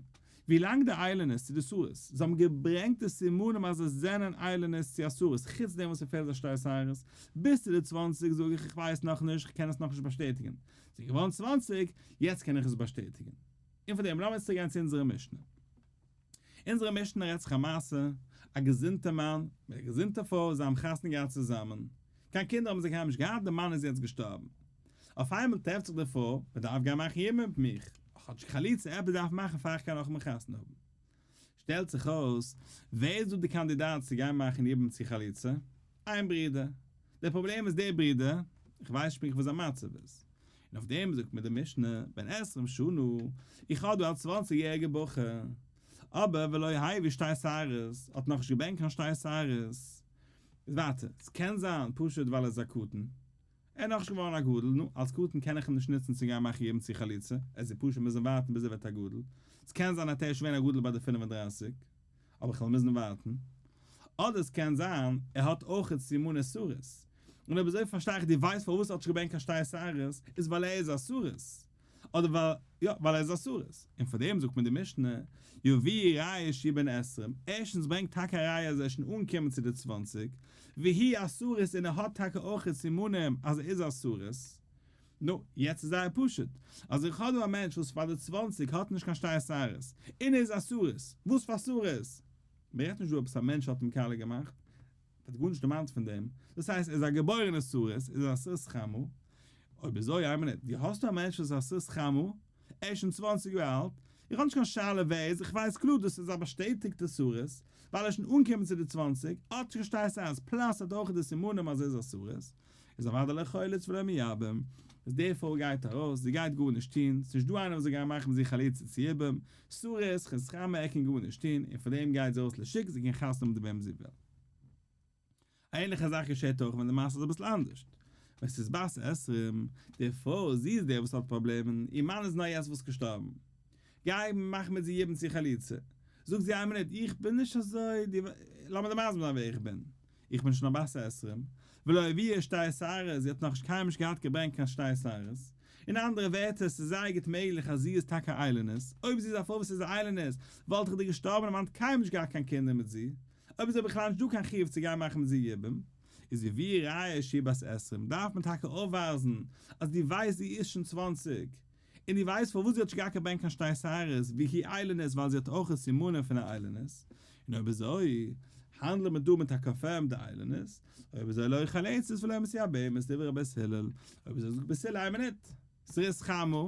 ווי לאנג די איילונית צו די סריס, זיי האבן געברענגט די סימנים אז עס זענען איילונית צו א סריס, חוץ דעם וואס ס'פעלט א שתי שערות, ביז צו די 20 זאג איך, איך ווייס נאכנישט, איך קען עס נאכנישט באשטעטיגן. ס'איז געווארן 20, יעצט קען איך עס באשטעטיגן. און פאר דעם, לאמיר צוריק גיין צו אונזערע משנה. אונזערע משנה רעדט זיך א מעשה, א געזונטע מאן מיט א געזונטע פרוי, זיי האבן חתונה געהאט צוזאמען. קיין קינדער האבן זיי קיינמאל נישט געהאט, דער מאן איז יעצט געשטארבן. אויף איינמאל טרעפט זיך די פרוי, מען דארף גיין מאכן יבום מיט מיך, כאטש חליצה עפעס דארף מאכן פאר איך קען נאכאמאל חתונה האבן. שטעלט זיך אויס, ווער איז דא די קאנדידאט צו גיין מאכן יבום צו חליצה? איין ברודער. דער פראבלעם איז דער ברודער, איך ווייס נישט פונקטליך וואס זיין מצב איז. און אויף דעם זאגט מיר די משנה, בן עשרים שנה, איך האב דא א צוואנציג יעריגע בחור, אבער ולא הביא שתי שערות, האט נאכנישט געברענגט קיין שתי שערות. איז ווייטער, ס'קען זיין פשוט ווייל ער איז א קטן, ער איז נאכנישט געווארן א גדול, נו, אלס קטן קען איך אים נישט נוצן צו גיין מאכן יבום צו חליצה, ער זאל פשוט מוזן ווארטן ביז ער ווערט א גדול. ס'קען זיין אז ער איז שוין א גדול ביי די 35, אבער איך וועל מוזן ווארטן. אדער עס קען זיין ער האט אויך סימני סריס. און אויב אזוי פארשטיי איך דו ווייסט פארוואס ער האט נישט געברענגט קיין שתי שערות, איז ווייל ער איז א סריס, אדער ווייל, יא, ווייל ער איז א סריס. און פאר דעם זאגט מיר די משנה, יביאו ראיה שהוא בן עשרים, ערשטנס ברענגט טאקע א ראיה אז ער איז שוין אנגעקומען צו די צוואנציג, והוא הסריס און ער האט טאקע אויך סימנים אז ער איז א סריס. נו, יעצט איז זייער פשוט, אז איך האב דא א מענטש וואס פאר די צוואנציג האט נישט קיין שתי שערות, און ער איז א סריס, וואס פאר סריס? מען רעדט נישט דא עפעס א מענטש האט אים קאליע געמאכט, ווערט גארנישט דערמאנט פון דעם, דאס הייסט ער איז א געבוירענע סריס, איז א סריס חמה, אויב אזוי איין מינוט, דו האסט דא א מענטש וואס איז א סריס חמה, ער איז שוין צוואנציג יאר אלט, איך האב נישט קיין שאלה ווער ער איז, איך ווייס קלאר דאס איז א באשטעטיגטע סריס, ווייל ער איז שוין אנגעקומען צו די צוואנציג, האט נישט קיין שתי שערות, plus האט אויך די סימנים אז ער איז א סריס, איז אוודאי לא חולץ ולא מייבם, איז די פרוי גייט ארויס, זי גייט גארנישט טון, ס'נישט דא איינער וואס זאל גיין מאכן מיט זי חליצה צו יבום, סריס, חסרמה, ער קען גארנישט טון, און פאר דעם גייט זי ארויס לשוק, זי קען חתונה האבן מיט וועם זי וויל. א ענליכע זאך געשעט אויך ווען די מעשה איז אביסל אנדערשט. ווען ס'איז בת עשרים, די פרוי, זי איז די וואס האט פראבלעמען, איר מאן איז נאר יעצט וואס געשטארבן. גיי מאך מיט זי יבום צו חליצה. זאגט זי איין מינוט, איך בין נישט אזוי, לאמיר דיר מסביר זיין ווער איך בין. איך בין שוין א בת עשרים, ולא הביאה שתי שערות, זי האט נאכנישט קיינמאל נישט געהאט געברענגט קיין שתי שערות. אין אנדערע ווערטער, ס'איז זייער גוט מעגליך אז זי איז טאקע א איילונית, אויב זי איז א פרוי וואס איז א איילונית, וואלט איך די געשטארבענע מאן קיינמאל נישט געהאט קיין קינדער מיט זי, אויב איז בכלל נישט דא קיין חיוב צו גיין מאכן מיט זי יבום, איז יביאו ראיה שהיא בת עשרים, דארף מען טאקע אויפווייזן אז דו ווייסט זי איז שוין צוואנציג, און דו ווייסט פארוואס זי האט נישט געהאט געברענגט קיין שתי שערות, והיא איילונית ווייל זי האט אויך סימנים פון א איילונית, און אויב אזוי האנדלט מען דא מיט א confirmed איילונית, אויב אזוי לא חולצת ולא מתייבמת דברי בית הלל, אויב אזוי זאגט בית הלל איין מינוט, סריס חמה.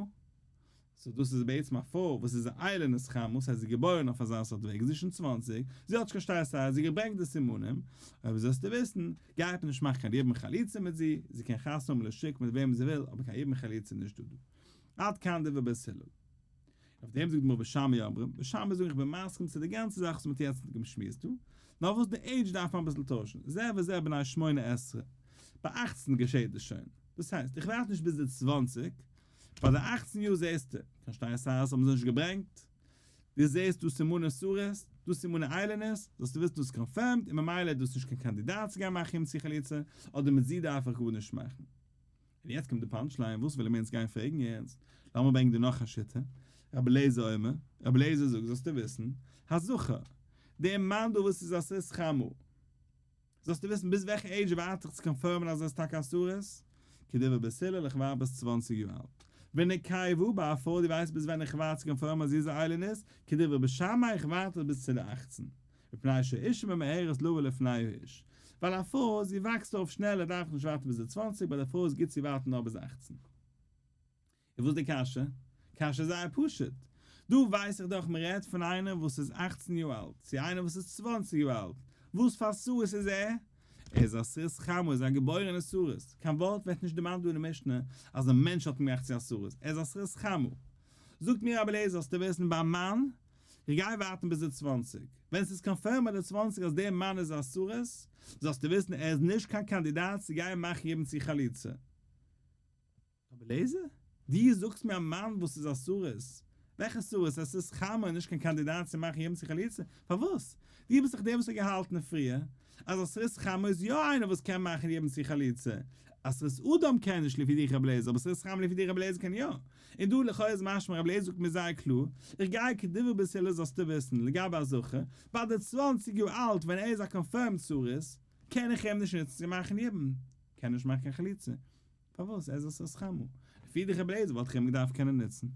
so דאס איז בעצם א פרוי וואס איז א איילונית חמה, ס'הייסט זי איז געבוירן אויף אזא סארט וועג, זי איז שוין צוואנציג, זי האט נישט קיין שתי שערות, זי געברענגט די סימנים, אויב זאלסטו וויסן, גייט מען נישט מאכן קיין יבום חליצה מיט זי, זי קען חתונה האבן לשוק מיט וועמען זי וויל, אבער קיין יבום חליצה איז נישט דא דא. עד כאן דברי בית הלל. אויף דעם זאגט די גמרא בית שמאי אומרים, בית שמאי זאגן איך בין מסכים צו די גאנצע זאך וואס מ'האט יעצט געשמועסט דא, נאר וואס די עידזש דארף מען אביסל טוישן, זה וזה בני שמונה עשרה, ביי אכצן געשעט דאס שוין, דאס הייסט איך ווארט נישט ביז די צוואנציג, ביי די אכצן יאר זעסטו, קיין שתי שערות האבן זיי נישט געברענגט, דו זעסט דא סימני סריס, דא סימני איילונית, זאלסטו וויסן דאס איז confirmed און ממילא איז דאס נישט קיין קאנדידאט צו גיין מאכן יבום צו חליצה, אדער מיט זי דארף איך גארנישט מאכן. און יעצט קומט די punch line, וואס ווילן מיר אונז גיין פרעגן יעצט? לאמיר ברענגען דא נאך א שיטה, רבי אליעזר אומר, רבי אליעזר זאגט זאלסטו וויסן, הזכר, דער מאן דא וואס איז א סריס חמה, זאלסטו וויסן ביז וועלכע עידזש ווארט איך צו confirm ען אז ער איז טאקע א סריס? כדברי בית הלל איך ווארט ביז צוואנציג יאר אלט. ונקבה ביי א פרוי דו ווייסט ביז ווען איך ווארט צו confirm ען אז זי איז א איילונית? כדברי בית שמאי איך ווארט ביז צו די אכצן. מפני שהאשה ממהרת לבא לפני האיש. ווייל א פרוי זי וואקסט אויף שנעלער דארף איך נישט ווארטן ביז די צוואנציג ביי די פרוי איז גוט צו ווארטן נאר ביז אכצן. און וואס די קשיא? קשיא איז זייער פשוט. דא ווייס איך דאך מ'רעדט פון איינער וואס איז אכצן יאר אלט, צו איינער וואס איז צוואנציג יאר אלט, וואס פאר סריס איז ער? ער איז א סריס חמה, איז א געבוירענע סריס, קיין ווארט ווערט נישט דערמאנט דא אין די משנה אז א מענטש האט אים געמאכט צו א סריס, ער איז א סריס חמה. זאגט מיר רבי אליעזר זאלסטו וויסן ביים מאן, איך גיי ווארטן ביז די צוואנציג, ווען ס'איז confirmed ביי די צוואנציג אז דער מאן איז א סריס, זאלסטו וויסן ער איז נישט קיין קאנדידאט צו גיין מאכן יבום צו חליצה. רבי אליעזר? דו זאגסט מיר א מאן וואס איז א סריס? וועלכע סריס? עס איז חמה און נישט קיין קאנדידאט צו מאכן יבום צו חליצה? פארוואס? דו ביסט דאך דער וואס האט געהאלטן פריער אז א סריס חמה איז יא איינער וואס קען מאכן יבום צו חליצה. א סריס אדם קען נישט לפי דיך רבי אליעזר, אבער סריס חמה לפי דיך רבי אליעזר קען יא. און דא לכאו' איז משמע רבי אליעזר זאגט מיר זייער קלאר, איך גיי כדברי בית הלל זאלסטו וויסן, לגבי א זכר, ביי די צוואנציג יאר אלט ווען ער איז א confirmed סריס, קען איך אים נישט נוצן צו מאכן יבום, קען נישט מאכן קיין חליצה. פארוואס? ער איז א סריס חמה. לפי דיך רבי אליעזר וואלט איך אים געדארפט קענען נוצן.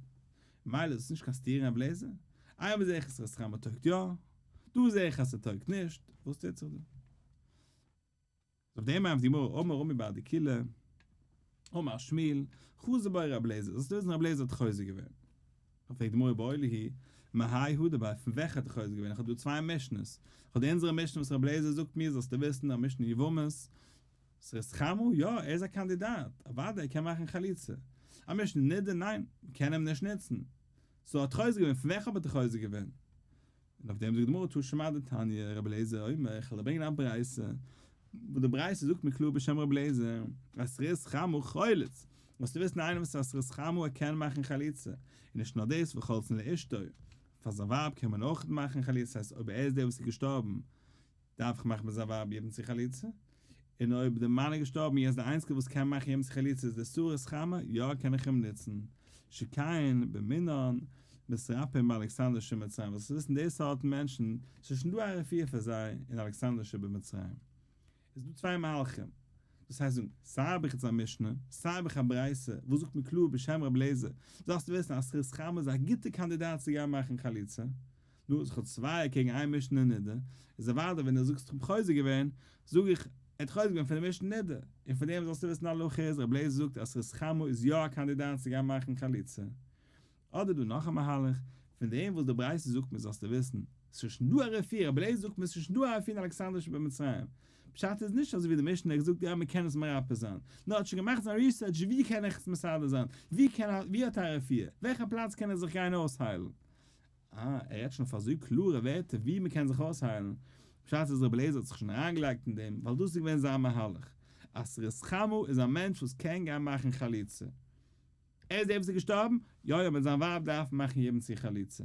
מילא איז עס נישט קיין סתירה אין רבי אליעזר. איינמאל זעה איך אז סריס חמה טויגט יא, דא זעה איך אז ס'טויגט נישט, וואס טוט זיך דא? אויף דעם ענטפערט די גמרא, אמר רמי בר דיקולא, אמר שמואל, חזר בו רבי אליעזר, זאלסטו וויסן רבי אליעזר האט חוזר געווען. פרעגט די גמרא איבעיא להו, מהאי הדר ביה, פון וועלכע האט ער חוזר געווען? איך האב דא צוויי משנה'ס, איך האב די אונזערע משנה וואס רבי אליעזר זאגט מיר זאלסטו וויסן א משנה יבמות, סריס חמה? יא, ער איז א קאנדידאט, אוודאי ער קען מאכן חליצה. א משנה נידה? ניין, מ'קען אים נישט נוצן. so האט חוזר געווען, פון וועלכע האט ער חוזר געווען? און אויף דעם זאגט די גמרא תא שמע דתניא רבי אליעזר אומר, איך וועל דיר ברענגען א ברייתא, וואס די ברייתא זאגט מיר קלאר בשם רבי אליעזר, אז סריס חמה חולץ, זאלסטו וויסן איינער וואס איז א סריס חמה ער קען מאכן חליצה, און נישט נאר דאס וחולצין לאשתו, פאר זיין ווייב קען מען אויך מאכן חליצה, ס'הייסט אויב ער איז דער וואס איז געשטארבן, דארף איך מאכן מיט זיין ווייב יבום צו חליצה? און אויב די מאן איז געשטארבן יעצט די איינציגע וואס קען מאכן יבום צו חליצה איז די סריס חמה, יא קען איך אים נוצן. שכן במינן מתרפאין באלכסנדריא שבמצרים, זאלסטו וויסן די סארט מענטשן, ס'איז שוין דא א רפואה פאר זיי אין אלכסנדריא שבמצרים. איז דא צוויי מהלכים, דאס הייסט זאגן, סיי האב איך יעצט א משנה, סיי האב איך א ברייתא, וואס זאגט מיר קלאר בשם רבי אליעזר, זאלסטו וויסן אז סריס חמה איז א גוטע קאנדידאט צו גיין מאכן חליצה, נו, אז איך האב צוויי קעגן איין משנה אין נידה, איז אוודאי ווען דו זאגסט איך האב חוזר געווען, זאג איך, ער האט חוזר געווען פון די משנה נידה, און פון דעם זאלסטו וויסן הלכה איז, רבי אליעזר זאגט אז סריס חמה איז יא א קאנדידאט צו גיין מאכן חליצה. אדער דא נאך א מהלך, פון דעם וואס די ברייתא זאגט מיר זאלסטו וויסן, ס'איז שוין דא א רפואה, רבי אליעזר זאגט מיר ס'איז שוין דא א רפואה אין אלכסנדריא שבמצרים, פשט איז נישט אזוי ווי די משנה האט געזאגט יא מ'קען עס מרפא זיין, נאר ער האט שוין געמאכט זיין research ווי קען איך עס מסדר זיין, ווי קען ווי האט א רפואה, וועלכע פלאץ קען ער זיך גיין אויסהיילן. אה, ער רעדט שוין אויף אזוי קלארע ווערטער ווי מ'קען זיך אויסהיילן, פשט איז רבי אליעזר האט זיך שוין אריינגעלייגט אין דעם, ווייל דאס איז געווען זיין מהלך, אז סריס חמה איז א מענטש וואס קען גיין מאכן חליצה. ער איז דער וואס איז געשטארבן? יא יא מיט זיין ווייב דארף מען מאכן יבום צו חליצה.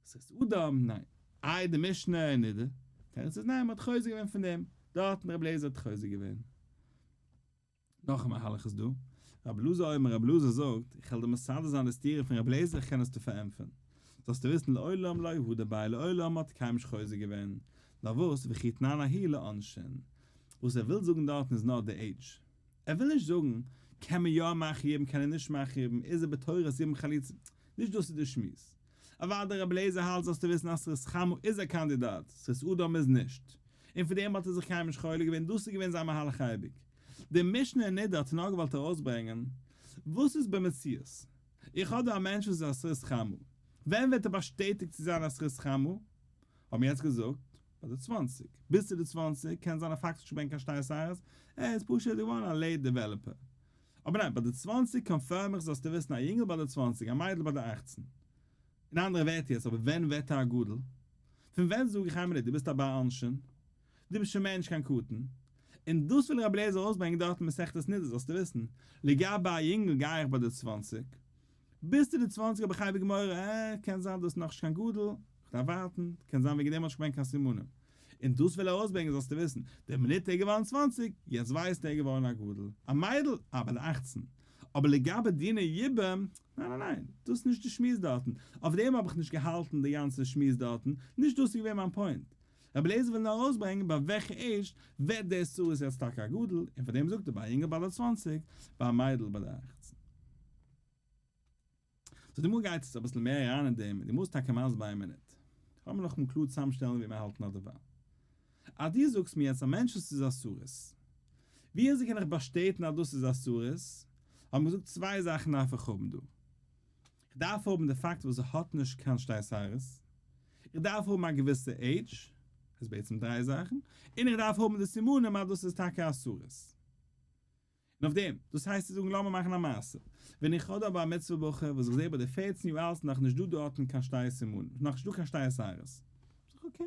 סריס אדם? ניין. איי די משנה אין נידה? תירוץ איז ניין מען האט חוזר געווען פון דעם, דארטן רבי אליעזר האט חוזר געווען. נאך א מהלך איז דא, רבי אלעזר אומר רבי אלעזר זאגט, איך וועל דיר מסדר זיין די סתירה פון רבי אליעזר איך קען עס דיר פארענטפערן. זאלסטו וויסן לעולם לא הדר ביה לעולם האט קיינמאל נישט חוזר געווען, נאר וואס וכי תנן ההיא לעונשין. וואס ער וויל זאגן דארטן איז נאר די עידזש. ער וויל נישט זאגן, קען מען יא מאכן יבום קען ער נישט מאכן יבום, איז ער בתורת יבום חליצה, נישט דאס איז די שמועס. אוודאי רבי אליעזר האלט זאלסטו וויסן אז סריס חמה איז א קאנדידאט, סריס אדם איז נישט. און פון דעם האט ער זיך קיינמאל נישט חולק געווען, דאס איז געווען זיין מהלך אייביג. די משנה אין נדה האט ער נאר געוואלט ארויסברענגען וואס איז במציאות. איך האב דא א מענטש וואס איז א סריס חמה, ווען ווערט ער באשטעטיגט צו זיין א סריס חמה? האבן מיר יעצט געזאגט, ביי די צוואנציג, ביז צו די צוואנציג קען זיין א פאקט נישט געברענגט קיין שתי שערות, ער איז פשוט געווארן א late developer. אבער ניין, ביי די צוואנציג confirm איך זאלסטו וויסן א יונגל ביי די צוואנציג, א מיידל ביי די אכצן. אין אנדערע ווערטער יעצט, אבער ווען ווערט ער א גדול? פון ווען זאג איך איין מינוט דו ביסט א בר עונשין? דו ביסט שוין מער נישט קיין קטן. און דאס וויל רבי אליעזר ארויסברענגען דארט אין מסכת נדה זאלסטו וויסן, לגבי א יונגל גיי איך ביי די צוואנציג, ביז צו די צוואנציג האב איך אייביג מורא, אה, קען זיין דאס איז נאכנישט קיין גדול, איך דארף ווארטן, קען זיין וועגן דעם האט נישט געברענגט קיין סימנים. און דאס וויל ער ארויסברענגען זאלסטו וויסן, די מינוט ער איז געווארן צוואנציג, יעצט ווייסט ער איז געווארן א גדול, א מיידל, אה, ביי די אכצן. אבער לגבי דיני יבום, ניין ניין ניין, דאס איז נישט די שמועס דארטן, אויף דעם האב איך נישט געהאלטן די גאנצע שמועס דארטן, נישט דאס איז געווען מיין point. רבי אליעזר וויל נאר ארויסברענגען ביי וועלכע עידזש ווערט דער סריס יעצט טאקע א גדול, און פאר דעם זאגט ער ביי א יונגל ביי די צוואנציג, ביי א מיידל ביי די אכצן. so די גמרא גייט יעצט אביסל מער אריין אין דעם, און די גמרא איז טאקע מסביר איין מינוט. לאמיר נאכאמאל קלאר צוזאמשטעלן ווי מיר האלטן אט דערווייל. אז דו זאגסט מיר יעצט א מענטש וואס איז א סריס, ווי אזוי קען איך באשטעטיגן אז דאס איז א סריס? האבן מיר געזאגט צוויי זאכן דארף איך האבן דא. איך דארף האבן די פאקט וואס ער האט נישט קיין שתי שערות, איך דארף האבן א געוויסע עידזש, איז בעצם דריי זאכן, און איך דארף האבן די סימנים אז דאס איז טאקע א סריס. און אויף דעם, דאס הייסט צו זאגן לאמיר מאכן א מעשה, ווען איך האב דא א בר מצוה בחור וואס איך זעה ביי די פערצן יאר אלט נאך נישט דא דארטן קיין שתי סימנים, נאך נישט דא קיין שתי שערות, זאג איך okay,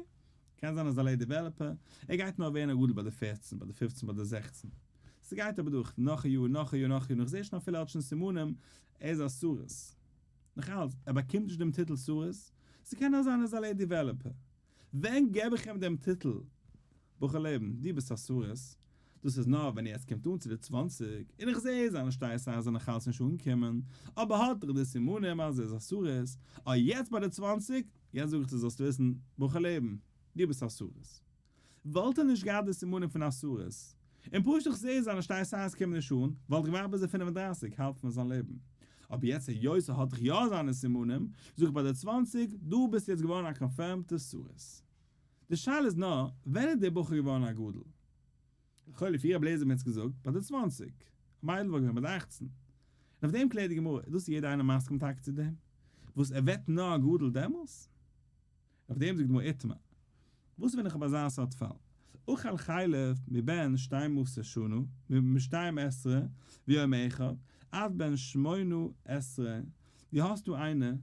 קען זיין אז א late developer, ער גייט נאר ווערן א גדול ביי די פערצן, ביי די פופצן, ביי די זעכצן. ס'גייט אבער דורך נאך א יאר, נאך א יאר, נאך א יאר, און איך זעה שוין אפילו ער האט שוין סימנים, ער איז א סריס. נאך אלץ, ער באקומט נישט דעם טיטל סריס, ס'קען נאר זיין ער איז א late developer. ווען געב איך אים דעם טיטל? בחור לעבן, דו ביסט א סריס, דאס איז נאר ווען יעצט קומט אן צו די צוואנציג, און איך זעה זיינע שתי שערות זענען נאך אלץ נישט אנגעקומען, אבער האט ער די סימנים אז ער איז א סריס, אה יעצט ביי די צוואנציג, יעצט זאג איך דיר זאלסט וויסן, בחור לעבן, דו ביסט א סריס. וואלט ער נישט געהאט די סימנים פון א סריס, און פשוט איך זעה זיינע שתי שערות קומען נישט אן, וואלט ער געווארט ביז די 35 האלב פון זיין לעבן. אבער יעצט היות ער האט דאך יא זיינע סימנים, זאג איך ביי די צוואנציג, דו ביסט יעצט געווארן א confirmed סריס. די שאלה איז נאר, ווען איז דער בחור געווארן א גדול? לכאו' לפי רבי אליעזר האט מען יעצט געזאגט, ביי די צוואנציג. א מיידל וואלט געווען ביי די אכצן. און אויף דעם קלערט די גמרא, איז דאס יעדער איינער מסכים טאקע צו דעם? וואס ער ווערט נאר א גדול דעמאלס? אויף דעם זאגט די גמרא איתמר, וואס ווען איך האב אזא סארט פאל, אכל חלב מבן שתים עשרה שנה, משתים עשרה ויום אחד, עד בן שמונה עשרה, דו האסט דא איינער,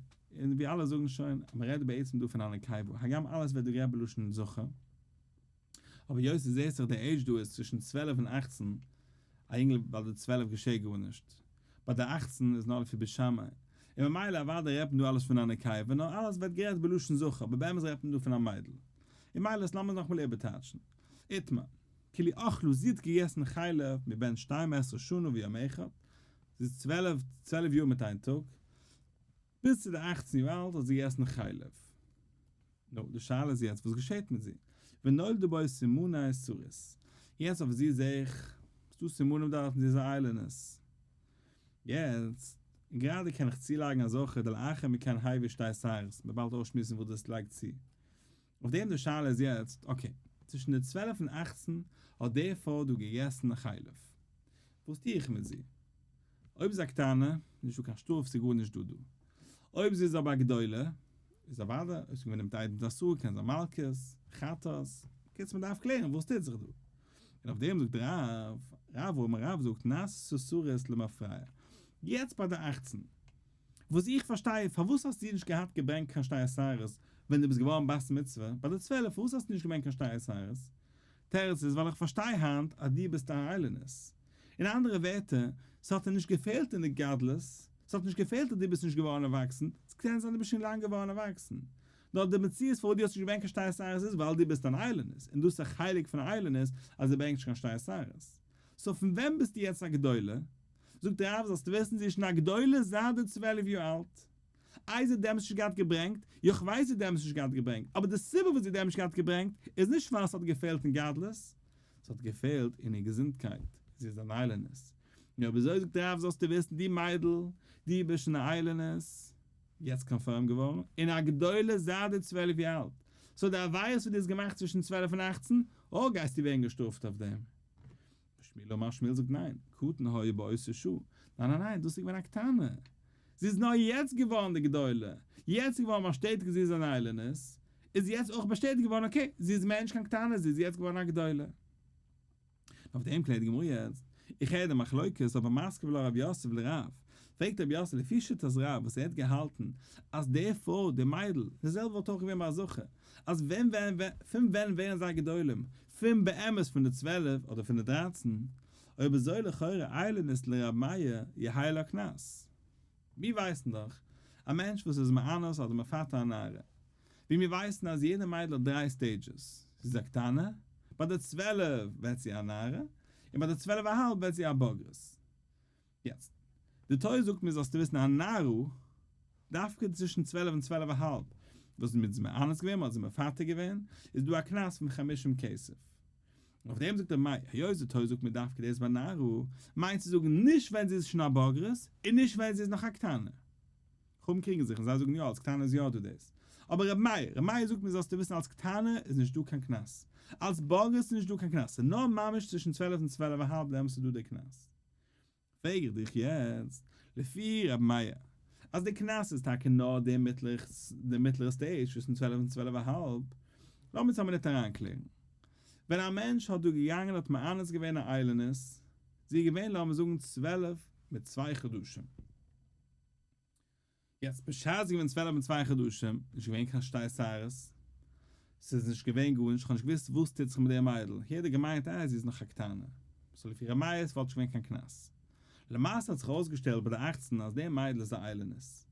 און ווי אלע זאגן שוין, אז מען רעדט בעצם דא פון א נקבה, הגם אלעס ווערט דא גערעדט בלשון זכר, אבער היות דו זעסט דאך די עידזש דא איז צווישן צוועלף און אכצן, א יונגל ביי די צוועלף געשעט גארנישט, ביי די אכצן איז נאר לפי בית שמאי, און ממילא אוודאי רעדט מען דא אלעס פון א נקבה, נאר אלעס ווערט גערעדט בלשון זכר, אבער באמת רעדט מען דא פון א מיידל. און מילא עס לאמיר נאכאמאל איבערטייטשן. איתמר. כאילו אכלה, זי האט געגעסן חלב מבן שתים עשרה שנה ויום אחד, זי איז 12, 12 יאר מיט איין טאג, ביז צו די אכצן יאר אלט האט זי געגעסן חלב. נו, די שאלה איז יעצט וואס געשעט מיט זי? ונולדו בו סימני סריס. יעצט אויף זי זעה איך, ס'דא סימנים דארטן, זי איז א איילונית. יעצט, גראדע קען איך צולייגן א זכר דלאחר מכאן הביא שתי שערות, מ'וועט באלד אויסשמועסן וואס דאס לייגט צו. אויף דעם די שאלה איז יעצט, okay, צווישן די 12 און 18 האט די פרוי דא געגעסן חלב. וואס טו איך מיט זי? אויב זי איז א קטנה, נישטא קיין שטראף, ס'איז גארנישט דא דא. אויב זי איז אבער א גדולה, איז אוודאי, אויב ס'איז געווען מיט עדים התראה קען זיין מלקות, חטאת, בקיצור מ'דארף קלערן וואס טוט זיך דא. און אויף דעם זאגט רב, רב אמר רב זאגט נעשית סריס למפרע. יעצט ביי די אכצן, וואס איך פארשטיי, פארוואס האסטו נישט געהאט געברענגט קיין שתי שערות ווען דו ביסט געווארן בת מצוה, ביי די 12 פארוואס האסטו נישט געברענגט קיין שתי שערות? תירוץ איז ווייל איך פארשטיי היינט אז דו ביסט א איילונית. אין אנדערע ווערטער, ס'האט דיר נישט געפעלט אין די גדלות, ס'האט נישט געפעלט אז דו ביסט נישט געווארן ערוואקסן, ס'קען זיין דו ביסט שוין לאנג געווארן ערוואקסן. נאר די מציאות פארוואס דו האסט נישט געברענגט קיין שתי שערות איז ווייל דו ביסט אן איילונית, און דאס איז א חלק פון איילונית אז דו ברענגסט נישט קיין שתי שערות. so פון ווען ביסטו יעצט א גדולה? זאגט רב זאלסטו וויסן זי איז שוין א גדולה זייט די 12 יאר אלט. איי זי האט דעמאלטס נישט געהאט געברענגט? יא כ'ווייס זי האט דעמאלטס נישט געהאט געברענגט, אבער די סיבה וואס זי האט דעמאלטס נישט געהאט געברענגט איז נישט ווייל ס'האט געפעלט אין גדלות, ס'האט געפעלט אין איר געזונטקייט, זי איז אן איילונית. נו אויב אזוי זאגט רב זאלסטו וויסן די מיידל, דו ביסט שוין א איילונית, יעצט confirm געווארן, און א גדולה זייט די 12 יאר אלט, so די עבירות וואס דו האסט געמאכט צווישן 12 און 18, אוי גייסטו ווערן געשטראפט אויף דעם. שמואל אמר שמואל זאגט ניין, קטן היה באותה שעה, ניין ניין ניין, דאס איז געווען א קטנה, זי איז נאר יעצט געווארן די גדולה, יעצט איז געווארן באשטעטיגט זי איז אן איילונית, איז יעצט אויך באשטעטיגט געווארן okay, זי איז מער נישט קיין קטנה, זי איז יעצט געווארן א גדולה. אויף דעם קלערט די גמרא יעצט, איך הער די מחלוקת, אבער מתקיף לה רב יוסף לרב, פרעגט רב יוסף לפי שיטת רב וואס ער האט געהאלטן אז די פרוי, די מיידל, די זעלבע וואלט אויך געווען ביי א זכר, אז ווען ווען פון ווען ווערן זיי גדולים, פון באמת פון די 12 אדער פון די 13, אויב אזוי לכאורה איילונית לרב מאיר יהא לה קנס. מיר ווייסן דאך, א מענטש וואס איז מאנס אדער מפתה א נערה, ווי מיר ווייסן אז יעדע מיידל האט דריי stages, זי איז א קטנה, ביי די 12 ווערט זי א נערה, און ביי די 12 א האלב ווערט זי א בוגרת. יעצט, די תורה זאגט מיר זאלסטו וויסן א נערה, דווקא צווישן 12 און 12 א האלב, וואס איז מיט זי מאנס געווען, מ'האט זי מפתה געווען, איז דא א קנס פון 50 כסף. אויף דעם זאגט ר' מאיר, היות די תורה זאגט מיר דווקא דאס ביי נערה, מיינט צו זאגן נישט ווען זי איז שוין א בוגרת, און נישט ווען זי איז נאך א קטנה. חכמים קריגן זיך און זיי זאגן יא, אלס קטנה איז יא דא דאס. אבער ר' מאיר, ר' מאיר זאגט מיר זאלסטו וויסן אלס קטנה איז נישט דא קיין קנס. אלס בוגרת איז נישט דא קיין קנס, ס'איז נאר ממש צווישן 12 און 12 א האלב דעמאלטס איז דא דער קנס. פרעג איך דיך יעצט, לפי ר' מאיר, אז די קנס איז טאקע נאר די מיטלערע די מיטלערע stage צווישן 12 און 12 א האלב, לאמיר עס א מינוט אריינקלערן. ווען א מענטש האט דא געגאנגען האט מאנס געווען א איילונית, זי איז געווען לאמיר זאגן 12 מיט צוויי חדשים. יעצט בשעת זי איז געווען 12 מיט צוויי חדשים, נישט געווען קיין שתי שערות, ס'איז נישט געווען גארנישט, כ'האב נישט געוואוסט וואס טוט זיך מיט דער מיידל, יעדער געמיינט אה זי איז נאך א קטנה, so לפי ר' מאיר וואלט נישט געווען קיין קנס. למעשה האט זיך אויסגעשטעלט ביי די 18 אז דער מיידל איז א איילונית.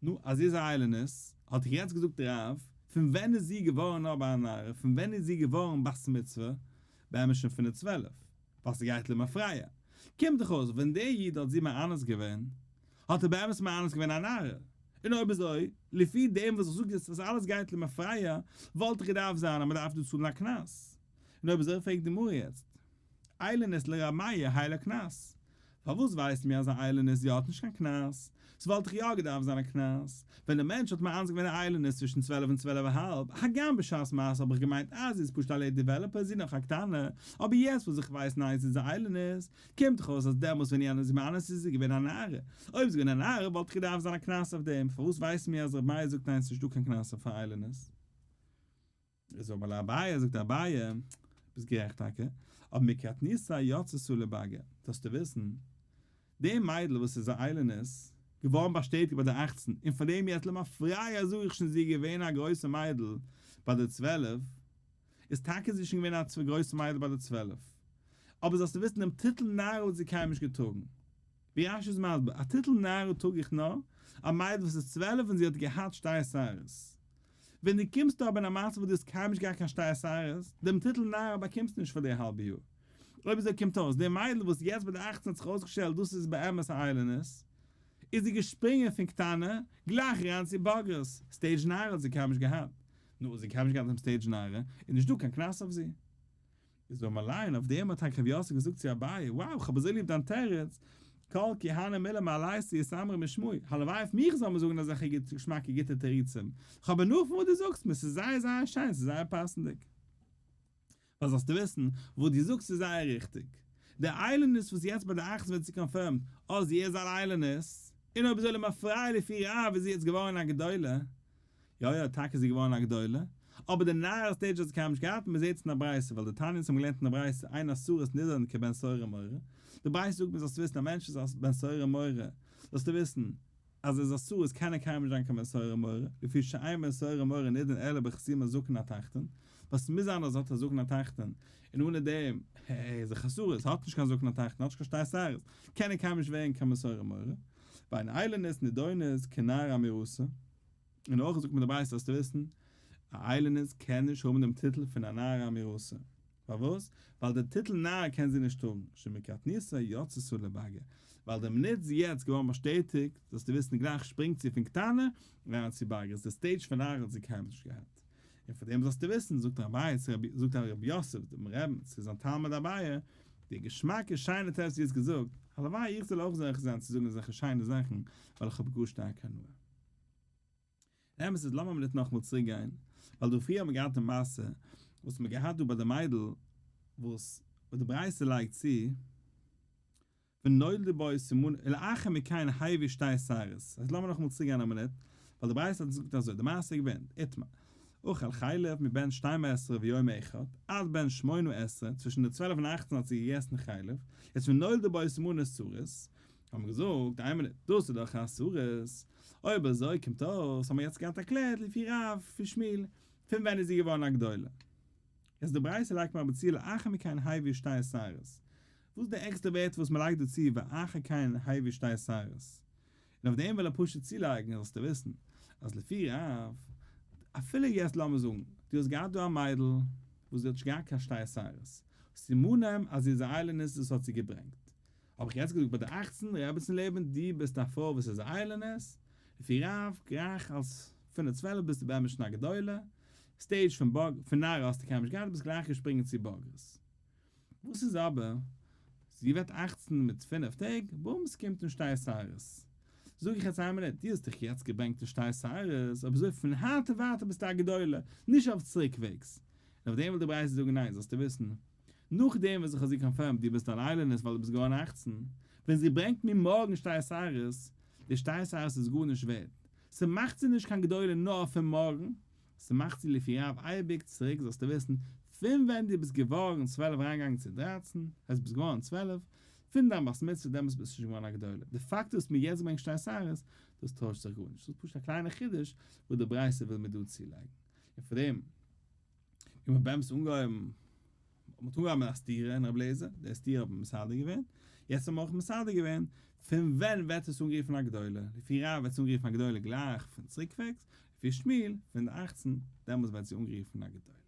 נו, אז זי איז א איילונית, האט איך יעצט געזאגט רב, פון ווען איז זי געווארן אבער א נערה, פון ווען איז זי געווארן בת מצוה? באמת שוין פון די 12, ווייל ס'גייט למפרע. קומט דאך אויס, ווען דער איד האט זי מאנס געווען, האט ער באמת מאנס געווען א נערה. און אויב אזוי, לפי דעם וואס איך זאג יעצט אז אלעס גייט למפרע, וואלט איך געדארפט זיין אז מ'דארף דא צאלן א קנס. און אויב אזוי פרעגט די גמרא יעצט, איילונית לר' מאיר יהא לה קנס. פארוואס ווייסט מיר אז א איילונית זי האט נישט קיין קנס? ס'וואלט דאך יא געדארפט זיין א קנס. ווען דער מענטש האט מאנס געווען א איילונית צווישן 12 און 12 א האלב, הגם בשעת מעשה האב איך געמיינט אז זי איז פשוט א late developer, זי איז נאך א קטנה, אבער יעצט וואס איך ווייס ניין זי איז א איילונית, קומט דאך אויס אז דעמאלס ווען יענער איז מאנס איז זי געווען א נערה. אויב זי איז געווען א נערה וואלט דאך געדארפט זיין א קנס אויף דעם. פארוואס ווייסן מיר אז ר' מאיר זאגט ניין ס'נישט דא קיין קנס אויף א איילונית? איז אמר ליה אביי, זאגט אביי, ביסט גערעכט טאקע, אבער מקטנותא יצתה לבגר, זאלסטו וויסן, די מיידל וואס איז א איילונית, געווארן באשטעטיגט ביי די 18, און פון דעם יעצט למפרע זאג איך שוין זי איז געווען א גרויסע מיידל ביי די 12, איז טאקע זי שוין געווען א גרויסע מיידל ביי די 12. אבער זאלסטו וויסן, דעם טיטל נערה האט זי קיינמאל נישט געטראגן. ווי רש"י איז מסביר, א טיטל נערה טראג איך נאר, א מיידל וואס איז 12 און זי האט געהאט שתי שערות. ווען דו קומסט אבער אין א מצב וואס דו האסט קיינמאל נישט געהאט קיין שתי שערות, דעם טיטל נערה באקומסטו נישט פאר די האלבע יאר. אויב אזוי קומט אויס, די מיידל וואס יעצט ביי די אכצן האט זיך אויסגעשטעלט דאס איז באמת א איילונית, איז זי געשפרינגען פון קטנה גלייך אריין צו בגרות, stage נערה האט זי קיינמאל נישט געהאט. נו, זי קיינמאל נישט געהאט דעם stage נערה, איז נישט דא קיין קנס אויף זי. איז אמר ליה, אויף דעם האט טאקע רב יוסף געזאגט צו אביי, wow, כ'האב אזוי ליב דיין תירוץ, כל כי הני מילי מעליותא איתאמרי משמאי, הלוואי אויף מיך זאל מען זאגן אזעלכע געשמאקע גוטע תירוצים, כ'האב הנאה פון וואס דו זאגסט מיר, ס'איז זייער זייער שיין, ס'איז זייער פאסנדיג. ווייל זאלסטו וויסן, וואס דו זאגסט איז זייער ריכטיג. די איילונית וואס יעצט ביי די אכצן ווערט זי confirmed אז זי איז אן איילונית, און אויב אזוי למפרע לפי רב איז זי יעצט געווארן א גדולה, יא יא, טאקע איז זי געווארן א גדולה, אבער די נערה stage האט זי קיינמאל נישט געהאט, מען זעט עס אין א ברייתא, ווייל די תנאים האבן געלערנט אין א ברייתא אין הסריס נידון כבן סורר ומורה, די ברייתא זאגט מען זאלסטו וויסן א מענטש איז א בן סורר ומורה, זאלסטו וויסן אז ער איז א סריס קען ער קיינמאל נישט זיין קיין בן סורר ומורה, לפי שאין בן סורר ומורה נידון אלא בחתימת זקן התחתון, ווייל ס'מוז זיין אז ער האט א זקן התחתון, און אנע דעם איז ער א סריס, האט נישט קיין זקן התחתון, האט נישט קיין שתי שערות, קען ער קיינמאל נישט ווערן קיין בן סורר ומורה, ואין איילונית נידונות כנערה אמירתא. און אויך זאגט מען די ברייתא זאלסטו וויסן, א איילונית קען נישט האבן דעם טיטל פון א נערה אמירתא. פארוואס? ווייל די טיטל נערה קען זי נישט האבן, שמקטנותה יצתה לבגר, ווייל די מינוט זי יעצט געווארן באשטעטיגט, זאלסטו וויסן גלייך שפרינגט זי פון קטנה אריין צו בגרות, די stage פון נערה האט זי קיינמאל נישט געהאט. און פאר דעם זאלסטו וויסן, זאגט אביי צו רבי, זאגט רב יוסף דעם רבי'ן צו זיין תלמיד אביי, די געשמאקע שיינע תירוץ וואס דו האסט געזאגט, הלוואי איך זאל אויך זוכה זיין צו זאגן אזעלכע שיינע זאכן, ווייל איך האב גאר שטארק הנאה. דער אמת איז לאמיר מינוט נאכאמאל צוריק גיין, ווייל דא פריער האט מען געהאט די מעשה וואס מען געהאט דא ביי די מיידל וואס די ברייתא לייגט צו ונולדו בו סימנים ולאחר מכן הביא שתי שערות, אז לאמיר נאכאמאל צוריק גיין א מינוט, ווייל די ברייתא האט געזאגט אזוי, די מעשה איז געווען, איתמר, אכל חלב מבן שתים עשרה ויום אחד, עד בן שמונה עשרה, צווישן די 12 און 18 האט זי געגעסן חלב, יעצט ונולדו בו סימני סריס, האבן געזאגט, איין מינוט, דאס איז דאך א סריס, אויב אזוי קומט אויס, האבן מיר יעצט געהאט ערקלערט לפי רב, לפי שמואל, פון ווען איז זי געווארן א גדולה? יעצט די ברייתא לייגט מען אבער צו לאחר מכן הביא שתי שערות. וואס איז די עקסטערע ווערטער וואס מען לייגט דא צו ואחר כן הביא שתי שערות? און אויף דעם וויל ער פשוט צולייגן זאלסטו וויסן אז לפי רב, אפילו יעצט לאמיר זאגן דו האסט געהאט דא א מיידל וואס זי האט נישט געהאט קיין שתי שערות, סימנים אז זי איז א איילונית דאס האט זי געברענגט, האב איך יעצט געזאגט ביי די 18 רעבעצן לעבן דו ביסט א פרוי וואס איז א איילונית, לפי רב גלייך אלס פון די 12 ביסטו באמת שוין א גדולה, stage פון בג פון נערה האסטו קיינמאל נישט געהאט ביסט גלייך געשפרינגען צו בגרות. וואס איז אבער זי ווערט 18 מיט 5 טעג, בום ס'קומט אין שתי שערות. זאג איך יעצט איין מינוט, דו האסט דיך יעצט געברענגט אין שתי שערות, אבער אזוי פון היינט און ווייטער ביסטו א גדולה, נישט אויף צוריקוועגס. און אויף דעם וויל די ברייתא זאגן ניין, זאלסטו וויסן, נאכדעם וואס איך האב זי confirmed דו ביסט אן איילונית ווייל דו ביסט געווארן 18, ווען זי ברענגט מיר מארגן שתי שערות, די שתי שערות איז גארנישט ווערד. ס'מאכט זי נישט קיין גדולה נאר פון מארגן, ס'מאכט זי לפי רב אייביג צוריק זאלסטו וויסן, פון ווען דו ביסט געווארן 12 אריינגעגאנגען צו 13, הייסט ביסט געווארן 12, פון דיין בת מצוה דעמאלטס ביסטו שוין געווארן א גדולה. די פאקט דו האסט מיר יעצט געברענגט שתי שערות, דאס טוישט זיך גארנישט. דאס איז פשוט א קליינע חידוש וואס די ברייתא וויל מיר דא צולייגן. און פאר דעם, ווי מ'האט באמת אנגעהויבן, מ'האט אנגעהויבן מיט א סתירה אין רב לעזער, די סתירה האט מען מסדר געווען, יעצט האט מען אויך מסדר געווען, פון ווען ווערט עס אנגערופן א גדולה? לפי רב ווערט עס אנגערופן א גדולה גלייך פון צוריקוועגס, לפי שמואל, פון די 18, דעמאלטס ווערט זי אנגערופן א גדולה.